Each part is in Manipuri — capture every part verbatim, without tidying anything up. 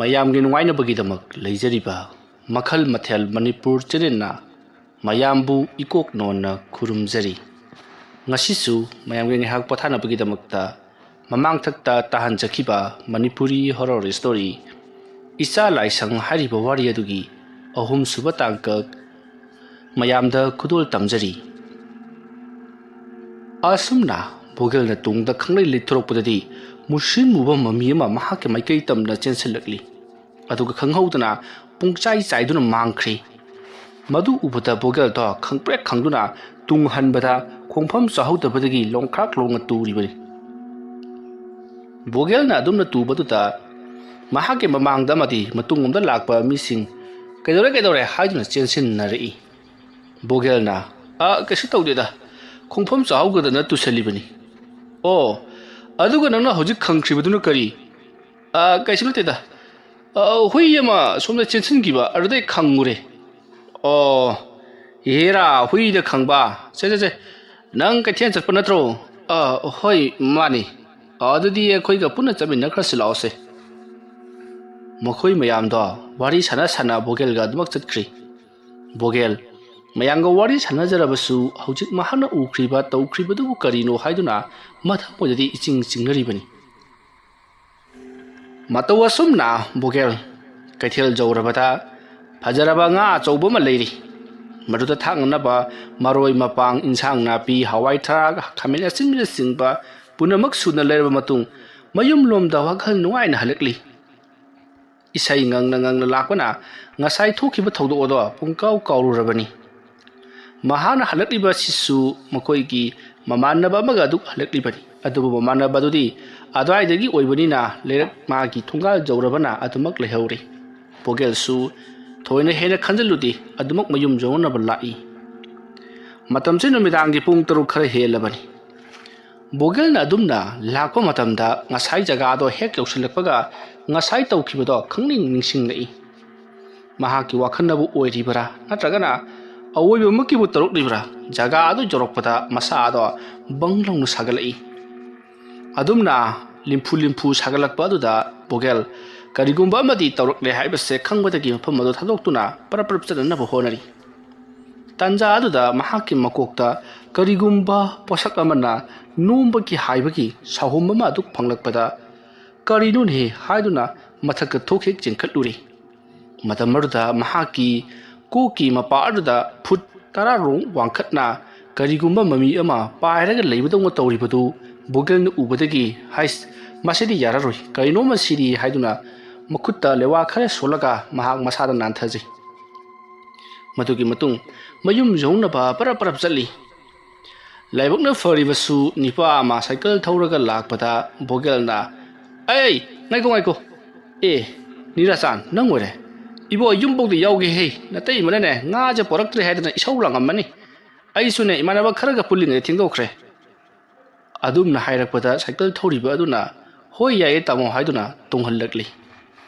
ꯃꯌꯥꯝꯒꯤ ꯅꯨꯡꯉꯥꯏꯅꯕꯒꯤꯗꯃꯛ ꯂꯩꯖꯔꯤꯕ ꯃꯈꯜ ꯃꯊꯦꯜ ꯃꯅꯤꯄꯨꯔ ꯆꯦꯅꯦꯜꯅ ꯃꯌꯥꯝꯕꯨ ꯏꯀꯣꯛ ꯅꯣꯟꯅ ꯈꯨꯔꯨꯝꯖꯔꯤ꯫ ꯉꯁꯤꯁꯨ ꯃꯌꯥꯝꯒꯤ ꯉꯥꯏꯍꯥꯛ ꯄꯣꯊꯥꯅꯕꯒꯤꯗꯃꯛꯇ ꯃꯃꯥꯡꯊꯛꯇ ꯇꯥꯍꯟꯖꯈꯤꯕ ꯃꯅꯤꯄꯨꯔꯤ ꯍꯣꯔꯣꯔ ꯁ꯭ꯇꯣꯔꯤ ꯏꯆꯥ ꯂꯥꯏꯁꯪ ꯍꯥꯏꯔꯤꯕ ꯋꯥꯔꯤ ꯑꯗꯨꯒꯤ ꯑꯍꯨꯝꯁꯨꯕ ꯇꯥꯡꯀꯛ ꯃꯌꯥꯝꯗ ꯈꯨꯗꯣꯜ ꯇꯝꯖꯔꯤ꯫ ꯑꯁꯨꯝꯅ ꯚꯣꯒꯦꯜꯅ ꯇꯨꯡꯗ ꯈꯪꯂꯩ ꯂꯩꯊꯣꯔꯛꯄꯗꯗꯤ ꯃꯨꯁꯤꯟ ꯃꯨꯕ ꯃꯃꯤ ꯑꯃ ꯃꯍꯥꯛꯀꯤ ꯃꯥꯏꯀꯩ ꯇꯝꯅ ꯆꯦꯟꯁꯤꯜꯂꯛꯂꯤ꯫ ꯑꯗꯨꯒ ꯈꯪꯍꯧꯗꯅ ꯄꯨꯡꯆꯥꯏ ꯆꯥꯏꯗꯨꯅ ꯃꯥꯡꯈ꯭ꯔꯦ꯫ ꯃꯗꯨ ꯎꯕꯗ ꯚꯣꯒꯦꯜꯗꯣ ꯈꯪꯄ꯭ꯔꯦꯛ ꯈꯪꯗꯨꯅ ꯇꯨꯡ ꯍꯟꯕꯗ ꯈꯣꯡꯐꯝ ꯆꯥꯍꯧꯗꯕꯗꯒꯤ ꯂꯣꯡꯈ꯭ꯔꯥꯛ ꯂꯣꯡꯅ ꯇꯨꯔꯤꯕꯅꯤ꯫ ꯚꯣꯒꯦꯜꯅ ꯑꯗꯨꯝꯅ ꯇꯨꯕꯗꯨꯗ ꯃꯍꯥꯛꯀꯤ ꯃꯃꯥꯡꯗ ꯑꯃꯗꯤ ꯃꯇꯨꯡꯂꯣꯝꯗ ꯂꯥꯛꯄ ꯃꯤꯁꯤꯡ "ꯀꯩꯗꯧꯔꯦ, ꯀꯩꯗꯧꯔꯦ?" ꯍꯥꯏꯗꯨꯅ ꯆꯦꯟꯁꯤꯟꯅꯔꯛꯏ꯫ ꯚꯣꯒꯦꯜꯅ, "ꯑ, ꯀꯩꯁꯨ ꯇꯧꯗꯦꯗ, ꯈꯣꯡꯐꯝ ꯆꯥꯍꯧꯒꯗꯅ ꯇꯨꯁꯜꯂꯤꯕꯅꯤ꯫" "ꯑꯣ, ꯑꯗꯨꯒ ꯅꯪꯅ ꯍꯧꯖꯤꯛ ꯈꯪꯈ꯭ꯔꯤꯕꯗꯨꯅ ꯀꯔꯤ?" "ꯑ, ꯀꯩꯁꯨ ꯅꯠꯇꯦꯗ꯫ ꯑ, ꯍꯨꯏ ꯑꯃ ꯁꯣꯝꯗ ꯆꯦꯟꯁꯤꯟꯈꯤꯕ, ꯑꯗꯨꯗꯩ ꯈꯪꯉꯨꯔꯦ꯫" "ꯑꯣ, ꯍꯦꯔꯥ, ꯍꯨꯏꯗ ꯈꯪꯕ? ꯁꯦ, ꯁꯦ, ꯁꯦ, ꯅꯪ ꯀꯩꯊꯦꯜ ꯆꯠꯄ ꯅꯠꯇ꯭ꯔꯣ?" "ꯑ, ꯍꯣꯏ, ꯃꯥꯅꯤ꯫" "ꯑꯗꯨꯗꯤ ꯑꯩꯈꯣꯏꯒ ꯄꯨꯟꯅ ꯆꯠꯃꯤꯟꯅꯈ꯭ꯔꯁꯤ, ꯂꯥꯛꯑꯣꯁꯦ꯫" ꯃꯈꯣꯏ ꯃꯌꯥꯝꯗꯣ ꯋꯥꯔꯤ ꯁꯥꯟꯅ ꯁꯥꯟꯅ ꯚꯣꯒꯦꯜꯒ ꯑꯗꯨꯃꯛ ꯆꯠꯈ꯭ꯔꯤ꯫ ꯚꯣꯒꯦꯜ ꯃꯌꯥꯝꯒ ꯋꯥꯔꯤ ꯁꯥꯟꯅꯖꯔꯕꯁꯨ ꯍꯧꯖꯤꯛ ꯃꯍꯥꯛꯅ ꯎꯈ꯭ꯔꯤꯕ ꯇꯧꯈ꯭ꯔꯤꯕꯗꯨꯕꯨ ꯀꯔꯤꯅꯣ ꯍꯥꯏꯗꯨꯅ ꯃꯊꯃꯣꯏꯗꯗꯤ ꯏꯆꯤꯡ ꯆꯤꯡꯅꯔꯤꯕꯅꯤ꯫ ꯃꯇꯧ ꯑꯁꯨꯝꯅ ꯚꯣꯒꯦꯜ ꯀꯩꯊꯦꯜ ꯌꯧꯔꯕꯗ ꯐꯖꯔꯕ ꯉꯥ ꯑꯆꯧꯕ ꯑꯃ ꯂꯩꯔꯤ꯫ ꯃꯗꯨꯗ ꯊꯥꯛꯅꯅꯕ ꯃꯔꯣꯏ ꯃꯄꯥꯡ, ꯏꯟꯁꯥꯡ ꯅꯥꯄꯤ, ꯍꯋꯥꯏ ꯊꯔꯥꯛ, ꯈꯥꯃꯦꯟ ꯑꯁꯤꯟꯕꯅꯆꯤꯡꯕ ꯄꯨꯝꯅꯃꯛ ꯁꯨꯅ ꯂꯩꯔꯕ ꯃꯇꯨꯡ ꯃꯌꯨꯝꯂꯣꯝꯗ ꯋꯥꯈꯜ ꯅꯨꯡꯉꯥꯏꯅ ꯍꯜꯂꯛꯂꯤ꯫ ꯏꯁꯩ ꯉꯪꯅ ꯉꯪꯅ ꯂꯥꯛꯄꯅ ꯉꯁꯥꯏ ꯊꯣꯛꯈꯤꯕ ꯊꯧꯗꯣꯛ ꯑꯗꯣ ꯄꯨꯡꯀꯥꯎ ꯀꯥꯎꯔꯨꯔꯕꯅꯤ꯫ ꯃꯍꯥꯛꯅ ꯍꯜꯂꯛꯂꯤꯕ ꯑꯁꯤꯁꯨ ꯃꯈꯣꯏꯒꯤ ꯃꯃꯥꯟꯅꯕ ꯑꯃꯒ ꯑꯗꯨ ꯍꯜꯂꯛꯂꯤꯕꯅꯤ꯫ ꯑꯗꯨꯕꯨ ꯃꯃꯥꯟꯅꯕ ꯑꯗꯨꯗꯤ ꯑꯗꯨꯋꯥꯏꯗꯒꯤ ꯑꯣꯏꯕꯅꯤꯅ ꯂꯩꯔꯛ ꯃꯥꯒꯤ ꯊꯣꯡꯒꯥꯜ ꯌꯧꯔꯕꯅ ꯑꯗꯨꯃꯛ ꯂꯩꯍꯧꯔꯤ꯫ ꯚꯣꯒꯦꯜꯁꯨ ꯊꯣꯏꯅ ꯍꯦꯟꯅ ꯈꯟꯖꯤꯜꯂꯨꯗꯦ, ꯑꯗꯨꯃꯛ ꯃꯌꯨꯝ ꯌꯧꯅꯅꯕ ꯂꯥꯛꯏ꯫ ꯃꯇꯝꯁꯤ ꯅꯨꯃꯤꯗꯥꯡꯒꯤ ꯄꯨꯡ ꯇꯔꯨꯛ ꯈꯔ ꯍꯦꯜꯂꯕꯅꯤ꯫ ꯚꯣꯒꯦꯜꯅ ꯑꯗꯨꯝꯅ ꯂꯥꯛꯄ ꯃꯇꯝꯗ ꯉꯁꯥꯏ ꯖꯒꯥꯗꯣ ꯍꯦꯛ ꯌꯧꯁꯤꯜꯂꯛꯄꯒ ꯉꯁꯥꯏ ꯇꯧꯈꯤꯕꯗꯣ ꯈꯪꯅꯤꯡ ꯅꯤꯡꯁꯤꯡꯂꯛꯏ꯫ ꯃꯍꯥꯛꯀꯤ ꯋꯥꯈꯜꯅꯕꯨ ꯑꯣꯏꯔꯤꯕꯔꯥ ꯅꯠꯇ꯭ꯔꯒꯅ ꯑꯋꯣꯏꯕꯃꯛꯀꯤꯕꯨ ꯇꯧꯔꯛꯂꯤꯕ꯭ꯔꯥ? ꯖꯒꯥ ꯑꯗꯨ ꯌꯧꯔꯛꯄꯗ ꯃꯁꯥ ꯑꯗꯣ ꯕꯪ ꯂꯥꯎꯅ ꯁꯥꯒꯠꯂꯛꯏ꯫ ꯑꯗꯨꯝꯅ ꯂꯤꯝꯐꯨ ꯂꯤꯝꯐꯨ ꯁꯥꯒꯠꯂꯛꯄ ꯑꯗꯨꯗ ꯚꯣꯒꯦꯜ ꯀꯔꯤꯒꯨꯝꯕ ꯑꯃꯗꯤ ꯇꯧꯔꯛꯂꯦ ꯍꯥꯏꯕꯁꯦ ꯈꯪꯕꯗꯒꯤ ꯃꯐꯝ ꯑꯗꯨ ꯊꯥꯗꯣꯛꯇꯨꯅ ꯄꯔꯞ ꯄꯔꯞ ꯆꯠꯅꯅꯕ ꯍꯣꯠꯅꯔꯤ꯫ ꯇꯥꯟꯖꯥ ꯑꯗꯨꯗ ꯃꯍꯥꯛꯀꯤ ꯃꯀꯣꯛꯇ ꯀꯔꯤꯒꯨꯝꯕ ꯄꯣꯠꯁꯛ ꯑꯃꯅ ꯅꯣꯝꯕꯒꯤ ꯍꯥꯏꯕꯒꯤ ꯁꯥꯍꯨꯝ ꯑꯃ ꯑꯗꯨ ꯐꯪꯂꯛꯄꯗ, "ꯀꯔꯤꯅꯣꯅꯦ?" ꯍꯥꯏꯗꯨꯅ ꯃꯊꯛꯇ ꯊꯣꯛ ꯍꯦꯛ ꯆꯦꯟꯈꯠꯂꯨꯔꯦ꯫ ꯃꯇꯝ ꯑꯗꯨꯗ ꯃꯍꯥꯛꯀꯤ ꯀꯣꯛꯀꯤ ꯃꯄꯥ ꯑꯗꯨꯗ ꯐꯨꯠ ꯇꯔꯥ ꯔꯣꯝ ꯋꯥꯡꯈꯠꯅ ꯀꯔꯤꯒꯨꯝꯕ ꯃꯃꯤ ꯑꯃ ꯄꯥꯏꯔꯒ ꯂꯩꯕꯗꯧꯅ ꯇꯧꯔꯤꯕꯗꯨ ꯕꯣꯒꯦꯜꯅ ꯎꯕꯗꯒꯤ, "ꯍꯥꯏꯁ, ꯃꯁꯤꯗꯤ ꯌꯥꯔꯔꯣꯏ, ꯀꯔꯤꯅꯣ ꯃꯁꯤꯗꯤ?" ꯍꯥꯏꯗꯨꯅ ꯃꯈꯨꯠꯇ ꯂꯦꯋꯥ ꯈꯔ ꯁꯣꯜꯂꯒ ꯃꯍꯥꯛ ꯃꯁꯥꯗ ꯅꯥꯟꯊꯖꯩ꯫ ꯃꯗꯨꯒꯤ ꯃꯇꯨꯡ ꯃꯌꯨꯝ ꯌꯧꯅꯕ ꯄꯔꯞ ꯄꯔꯞ ꯆꯠꯂꯤ꯫ ꯂꯥꯏꯕꯛꯅ ꯐꯔꯤꯕꯁꯨ ꯅꯤꯄꯥ ꯑꯃ ꯁꯥꯏꯀꯜ ꯊꯧꯔꯒ ꯂꯥꯛꯄꯗ ꯕꯣꯒꯦꯜꯅ, "ꯑꯩ, ꯉꯥꯏꯈꯣ, ꯉꯥꯏꯈꯣ꯫ ꯑꯦ, ꯅꯤꯔꯥꯆꯥꯟ, ꯅꯪ ꯑꯣꯏꯔꯦ? ꯏꯕꯣ, ꯌꯨꯝꯐꯥꯎꯗ ꯌꯥꯎꯒꯦ ꯍꯦ꯫ ꯅꯇꯩꯃꯅꯅꯦ ꯉꯥꯁꯦ ꯄꯣꯔꯛꯇ꯭ꯔꯦ ꯍꯥꯏꯗꯅ ꯏꯁꯧ ꯂꯥꯡꯉꯝꯃꯅꯤ꯫ ꯑꯩꯁꯨꯅꯦ ꯏꯃꯥꯟꯅꯕ ꯈꯔꯒ ꯄꯨꯜꯂꯤꯉꯩꯗ ꯊꯦꯡꯗꯣꯛꯈ꯭ꯔꯦ꯫" ꯑꯗꯨꯝꯅ ꯍꯥꯏꯔꯛꯄꯗ ꯁꯥꯏꯀꯜ ꯊꯧꯔꯤꯕ ꯑꯗꯨꯅ, "ꯍꯣꯏ, ꯌꯥꯏꯌꯦ ꯇꯥꯃꯣ" ꯍꯥꯏꯗꯨꯅ ꯇꯣꯡꯍꯜꯂꯛꯂꯤ꯫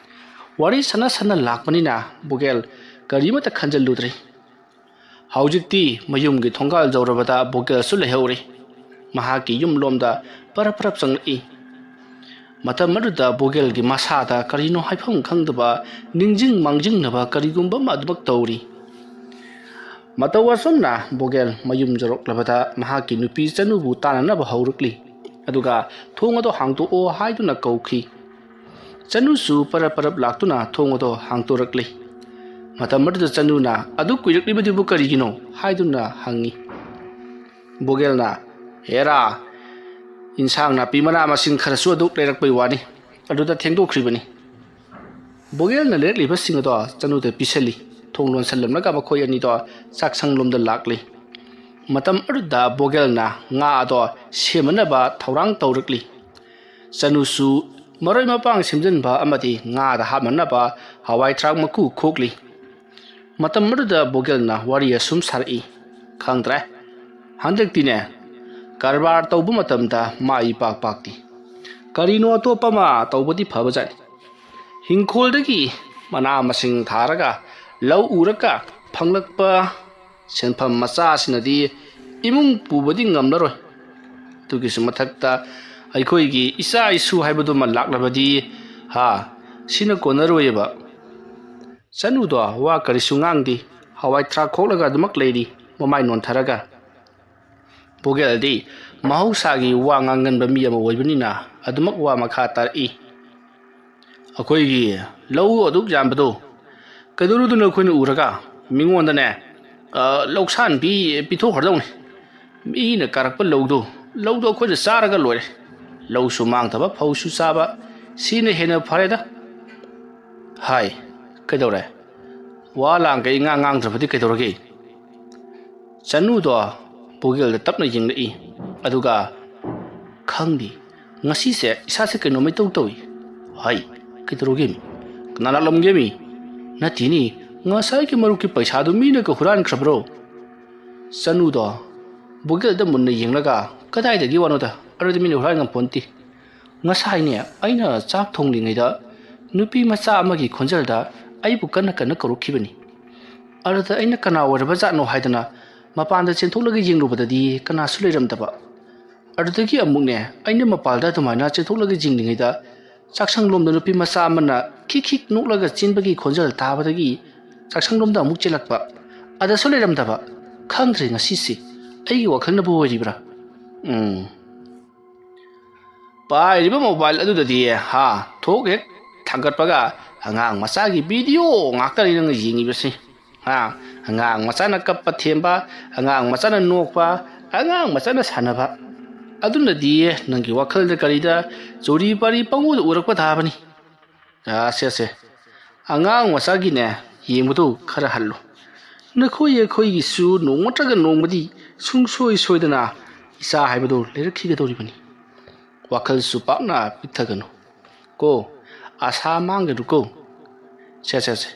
ꯋꯥꯔꯤ ꯁꯥꯟꯅ ꯁꯥꯟꯅ ꯂꯥꯛꯄꯅꯤꯅ ꯕꯣꯒꯦꯜ ꯀꯔꯤꯃꯠꯇ ꯈꯟꯖꯜꯂꯨꯗ꯭ꯔꯦ꯫ ꯍꯧꯖꯤꯛꯇꯤ ꯃꯌꯨꯝꯒꯤ ꯊꯣꯡꯒꯥꯜ ꯌꯧꯔꯕꯗ ꯕꯣꯒꯦꯜꯁꯨ ꯂꯩꯍꯧꯔꯤ꯫ ꯃꯍꯥꯛꯀꯤ ꯌꯨꯝꯂꯣꯝꯗ ꯄꯔꯞ ꯄꯔꯞ ꯆꯪꯂꯛꯏ꯫ ꯃꯇꯝ ꯑꯗꯨꯗ ꯕꯣꯒꯦꯜꯒꯤ ꯃꯁꯥꯗ ꯀꯔꯤꯅꯣ ꯍꯥꯏꯐꯝ ꯈꯪꯗꯕ ꯅꯤꯡꯁꯤꯡ ꯃꯥꯡꯖꯤꯡꯅꯕ ꯀꯔꯤꯒꯨꯝꯕ ꯑꯃ ꯑꯗꯨꯃꯛ ꯇꯧꯔꯤ꯫ ꯃꯇꯧ ꯑꯁꯨꯝꯅ ꯕꯣꯒꯦꯜ ꯃꯌꯨꯝ ꯌꯧꯔꯛꯂꯕꯗ ꯃꯍꯥꯛꯀꯤ ꯅꯨꯄꯤ ꯆꯅꯨꯕꯨ ꯇꯥꯟꯅꯅꯕ ꯍꯧꯔꯛꯂꯤ꯫ ꯑꯗꯨꯒ "ꯊꯣꯡ ꯑꯗꯣ ꯍꯥꯡꯗꯣꯛꯑꯣ" ꯍꯥꯏꯗꯨꯅ ꯀꯧꯈꯤ꯫ ꯆꯅꯨꯁꯨ ꯄꯔꯞ ꯄꯔꯞ ꯂꯥꯛꯇꯨꯅ ꯊꯣꯡ ꯑꯗꯣ ꯍꯥꯡꯗꯣꯔꯛꯂꯤ꯫ ꯃꯇꯝ ꯑꯗꯨꯗ ꯆꯅꯨꯅ, "ꯑꯗꯨ ꯀꯨꯏꯔꯛꯂꯤꯕꯗꯨꯕꯨ ꯀꯔꯤꯒꯤꯅꯣ?" ꯍꯥꯏꯗꯨꯅ ꯍꯪꯉꯤ꯫ ꯕꯣꯒꯦꯜꯅ, "ꯍꯦꯔꯥ, ꯏꯟꯁꯥꯡ ꯅꯥꯄꯤ ꯃꯅꯥ ꯃꯁꯤꯡ ꯈꯔꯁꯨ ꯑꯗꯨ ꯂꯩꯔꯛꯄꯩ ꯋꯥꯅꯤ, ꯑꯗꯨꯗ ꯊꯦꯡꯗꯣꯛꯈ꯭ꯔꯤꯕꯅꯤ꯫" ꯕꯣꯒꯦꯜꯅ ꯂꯩꯔꯛꯂꯤꯕꯁꯤꯡ ꯑꯗꯣ ꯆꯅꯨꯗ ꯄꯤꯁꯜꯂꯤ꯫ ꯊꯣꯡ ꯂꯣꯟꯁꯤꯜꯂꯝꯂꯒ ꯃꯈꯣꯏ ꯑꯅꯤꯗꯣ ꯆꯥꯛꯁꯪꯂꯣꯝꯗ ꯂꯥꯛꯂꯤ꯫ ꯃꯇꯝ ꯑꯗꯨꯗ ꯕꯣꯒꯦꯜꯅ ꯉꯥ ꯑꯗꯣ ꯁꯦꯝꯅꯅꯕ ꯊꯧꯔꯥꯡ ꯇꯧꯔꯛꯂꯤ꯫ ꯆꯅꯨꯁꯨ ꯃꯔꯣꯏ ꯃꯄꯥꯡ ꯁꯦꯝꯖꯤꯟꯕ ꯑꯃꯗꯤ ꯉꯥꯗ ꯍꯥꯞꯅꯅꯕ ꯍꯋꯥꯏ ꯊ꯭ꯔꯥꯛ ꯃꯀꯨ ꯈꯣꯛꯂꯤ꯫ ꯃꯇꯝ ꯑꯗꯨꯗ ꯕꯣꯒꯦꯜꯅ ꯋꯥꯔꯤ ꯑꯁꯨꯝ ꯁꯥꯔꯛꯏ, "ꯈꯪꯗ꯭ꯔꯦ, ꯍꯟꯗꯛꯇꯤꯅꯦ, ꯀꯔꯕꯥꯔ ꯇꯧꯕ ꯃꯇꯝꯗ ꯃꯥꯏ ꯏꯄꯥꯛ ꯄꯥꯛꯇꯦ꯫ ꯀꯔꯤꯅꯣ ꯑꯇꯣꯞꯄ ꯑꯃ ꯇꯧꯕꯗꯤ ꯐꯕꯖꯥꯠꯅꯤ꯫ ꯍꯤꯡꯈꯣꯜꯗꯒꯤ ꯃꯅꯥ ꯃꯁꯤꯡ ꯊꯥꯔꯒ ꯂꯧ ꯎꯔꯒ ꯐꯪꯂꯛꯄ ꯁꯦꯟꯐꯝ ꯃꯆꯥꯁꯤꯅꯗꯤ ꯏꯃꯨꯡ ꯄꯨꯕꯗꯤ ꯉꯝꯂꯔꯣꯏ꯫ ꯑꯗꯨꯒꯤꯁꯨ ꯃꯊꯛꯇ ꯑꯩꯈꯣꯏꯒꯤ ꯏꯆꯥ ꯏꯁꯨ ꯍꯥꯏꯕꯗꯨꯃ ꯂꯥꯛꯂꯕꯗꯤ, ꯍꯥ, ꯁꯤꯅ ꯀꯣꯟꯅꯔꯣꯏꯑꯕ꯫ ꯆꯅꯨꯗꯣ ꯋꯥ ꯀꯔꯤꯁꯨ ꯉꯥꯡꯗꯦ꯫ ꯍꯋꯥꯏ ꯊ꯭ꯔꯥꯛ ꯈꯣꯛꯂꯒ ꯑꯗꯨꯃꯛ ꯂꯩꯔꯤ, ꯃꯃꯥꯏ ꯅꯣꯟꯊꯔꯒ꯫ ꯕꯣꯒꯦꯜꯗꯤ ꯃꯍꯧꯁꯥꯒꯤ ꯋꯥ ꯉꯥꯡꯒꯟꯕ ꯃꯤ ꯑꯃ ꯑꯣꯏꯕꯅꯤꯅ ꯑꯗꯨꯃꯛ ꯋꯥ ꯃꯈꯥ ꯇꯥꯔꯛꯏ꯫ "ꯑꯩꯈꯣꯏꯒꯤ ꯂꯧ ꯑꯗꯨꯛ ꯌꯥꯝꯕꯗꯣ ꯀꯩꯗꯧꯔꯨꯗꯣꯏꯅꯣ ꯑꯩꯈꯣꯏꯅ ꯎꯔꯒ? ꯃꯤꯉꯣꯟꯗꯅꯦ, ꯑ, ꯂꯧꯁꯥꯟ ꯄꯤ-, ꯄꯤꯊꯣꯛꯈ꯭ꯔꯗꯧꯅꯤ꯫ ꯃꯤꯅ ꯀꯥꯔꯛꯄ ꯂꯧꯗꯣ, ꯂꯧꯗꯣ ꯑꯩꯈꯣꯏꯅ ꯆꯥꯔꯒ ꯂꯣꯏꯔꯦ꯫ ꯂꯧꯁꯨ ꯃꯥꯡꯗꯕ, ꯐꯧꯁꯨ ꯆꯥꯕ, ꯁꯤꯅ ꯍꯦꯟꯅ ꯐꯔꯦꯗ"꯫ "ꯍꯥꯏ, ꯀꯩꯗꯧꯔꯦ? ꯋꯥ ꯂꯥꯡꯒ ꯏꯉꯥꯡ ꯉꯥꯡꯗ꯭ꯔꯕꯗꯤ ꯀꯩꯗꯧꯔꯒꯦ?" ꯆꯅꯨꯗꯣ ꯕꯣꯒꯦꯜꯗ ꯇꯞꯅ ꯌꯦꯡꯂꯛꯏ꯫ ꯑꯗꯨꯒ, "ꯈꯪꯗꯦ, ꯉꯁꯤꯁꯦ ꯏꯁꯥꯁꯦ ꯀꯩꯅꯣꯝꯃ ꯏꯇꯧ ꯇꯧꯏ"꯫ "ꯍꯥꯏ, ꯀꯩꯗꯧꯔꯒꯦ ꯃꯤ? ꯀꯅꯥ ꯂꯥꯛꯂꯝꯒꯦ ꯃꯤ?" "ꯅꯠꯇꯦꯅꯤ, ꯉꯁꯥꯏꯒꯤ ꯃꯔꯨꯞꯀꯤ ꯄꯩꯁꯥꯗꯨ ꯃꯤꯅꯒ ꯍꯨꯔꯥꯟꯈ꯭ꯔꯕ꯭ꯔꯣ?" ꯆꯅꯨꯗꯣ ꯕꯣꯒꯦꯜꯗ ꯃꯨꯟꯅ ꯌꯦꯡꯂꯒ, "ꯀꯗꯥꯏꯗꯒꯤ ꯋꯥꯅꯣꯗ? ꯑꯗꯨꯗꯤ ꯃꯤꯅ ꯍꯨꯔꯥꯟ ꯉꯝꯄꯣꯟꯇꯦ꯫ ꯉꯁꯥꯏꯅꯦ, ꯑꯩꯅ ꯆꯥꯛ ꯊꯣꯡꯂꯤꯉꯩꯗ ꯅꯨꯄꯤ ꯃꯆꯥ ꯑꯃꯒꯤ ꯈꯣꯟꯖꯦꯜꯗ ꯑꯩꯕꯨ ꯀꯟꯅ ꯀꯟꯅ ꯀꯧꯔꯛꯈꯤꯕꯅꯤ꯫ ꯑꯗꯨꯗ ꯑꯩꯅ ꯀꯅꯥ ꯑꯣꯏꯔꯕ ꯖꯥꯠꯅꯣ ꯍꯥꯏꯗꯅ ꯃꯄꯥꯟꯗ ꯆꯦꯟꯊꯣꯛꯂꯒ ꯌꯦꯡꯂꯨꯕꯗꯗꯤ ꯀꯅꯥꯁꯨ ꯂꯩꯔꯝꯗꯕ꯫ ꯑꯗꯨꯗꯒꯤ ꯑꯃꯨꯛꯅꯦ, ꯑꯩꯅ ꯃꯄꯥꯟꯗ ꯑꯗꯨꯃꯥꯏꯅ ꯆꯦꯟꯊꯣꯛꯂꯒ ꯌꯦꯡꯂꯤꯉꯩꯗ ꯆꯥꯛꯁꯪꯂꯣꯝꯗ ꯅꯨꯄꯤ ꯃꯆꯥ ꯑꯃꯅ ꯈꯤꯛ ꯈꯤꯛ ꯅꯣꯛꯂꯒ ꯆꯦꯟꯕꯒꯤ ꯈꯣꯟꯖꯦꯜ ꯇꯥꯕꯗꯒꯤ ꯆꯥꯛꯁꯪꯂꯣꯝꯗ ꯑꯃꯨꯛ ꯆꯦꯜꯂꯛꯄ꯫ ꯑꯗꯁꯨ ꯂꯩꯔꯝꯗꯕ꯫ ꯈꯪꯗ꯭ꯔꯦ ꯉꯁꯤꯁꯤ ꯑꯩꯒꯤ ꯋꯥꯈꯜꯅꯕꯨ ꯑꯣꯏꯔꯤꯕ꯭ꯔꯥ?" ꯎꯝ꯫ ꯄꯥꯏꯔꯤꯕ ꯃꯣꯕꯥꯏꯜ ꯑꯗꯨꯗꯗꯤ, ꯍꯥ, ꯊꯣꯛ ꯍꯦꯛ ꯊꯥꯡꯒꯠꯄꯒ ꯑꯉꯥꯡ ꯃꯆꯥꯒꯤ ꯚꯤꯗꯤꯑꯣ ꯉꯥꯛꯇꯅꯤ ꯅꯪꯅ ꯌꯦꯡꯉꯤꯕꯁꯤ꯫ ꯍꯥ, ꯑꯉꯥꯡ ꯃꯆꯥꯅ ꯀꯞꯄ ꯊꯦꯝꯕ, ꯑꯉꯥꯡ ꯃꯆꯥꯅ ꯅꯣꯛꯄ, ꯑꯉꯥꯡ ꯃꯆꯥꯅ ꯁꯥꯟꯅꯕ꯫ ꯑꯗꯨꯅꯗꯤ ꯅꯪꯒꯤ ꯋꯥꯈꯜꯗ ꯀꯔꯤꯗ ꯆꯨꯔꯤ ꯄꯥꯔꯤ ꯄꯪꯎꯗ ꯎꯔꯛꯄ ꯇꯥꯕꯅꯤ꯫ ꯑꯁꯦ, ꯑꯁꯦ, ꯑꯉꯥꯡ ꯃꯆꯥꯒꯤꯅꯦ, ꯌꯦꯡꯕꯗꯨ ꯈꯔ ꯍꯜꯂꯨ꯫ ꯅꯈꯣꯏ ꯑꯩꯈꯣꯏꯒꯤꯁꯨ ꯅꯣꯡꯃ ꯅꯠꯇ꯭ꯔꯒ ꯅꯣꯡꯃꯗꯤ ꯁꯨꯡꯁꯣꯏ ꯁꯣꯏꯗꯅ ꯏꯆꯥ ꯍꯥꯏꯕꯗꯨ ꯂꯩꯔꯛꯈꯤꯒꯗꯧꯔꯤꯕꯅꯤ꯫ ꯋꯥꯈꯜꯁꯨ ꯄꯥꯛꯅ ꯄꯤꯛꯊꯒꯅꯨ ꯀꯣ, ꯑꯁꯥ ꯃꯥꯡꯒꯅꯨ ꯀꯣ꯫ ꯁꯦ, ꯁꯦ, ꯁꯦ,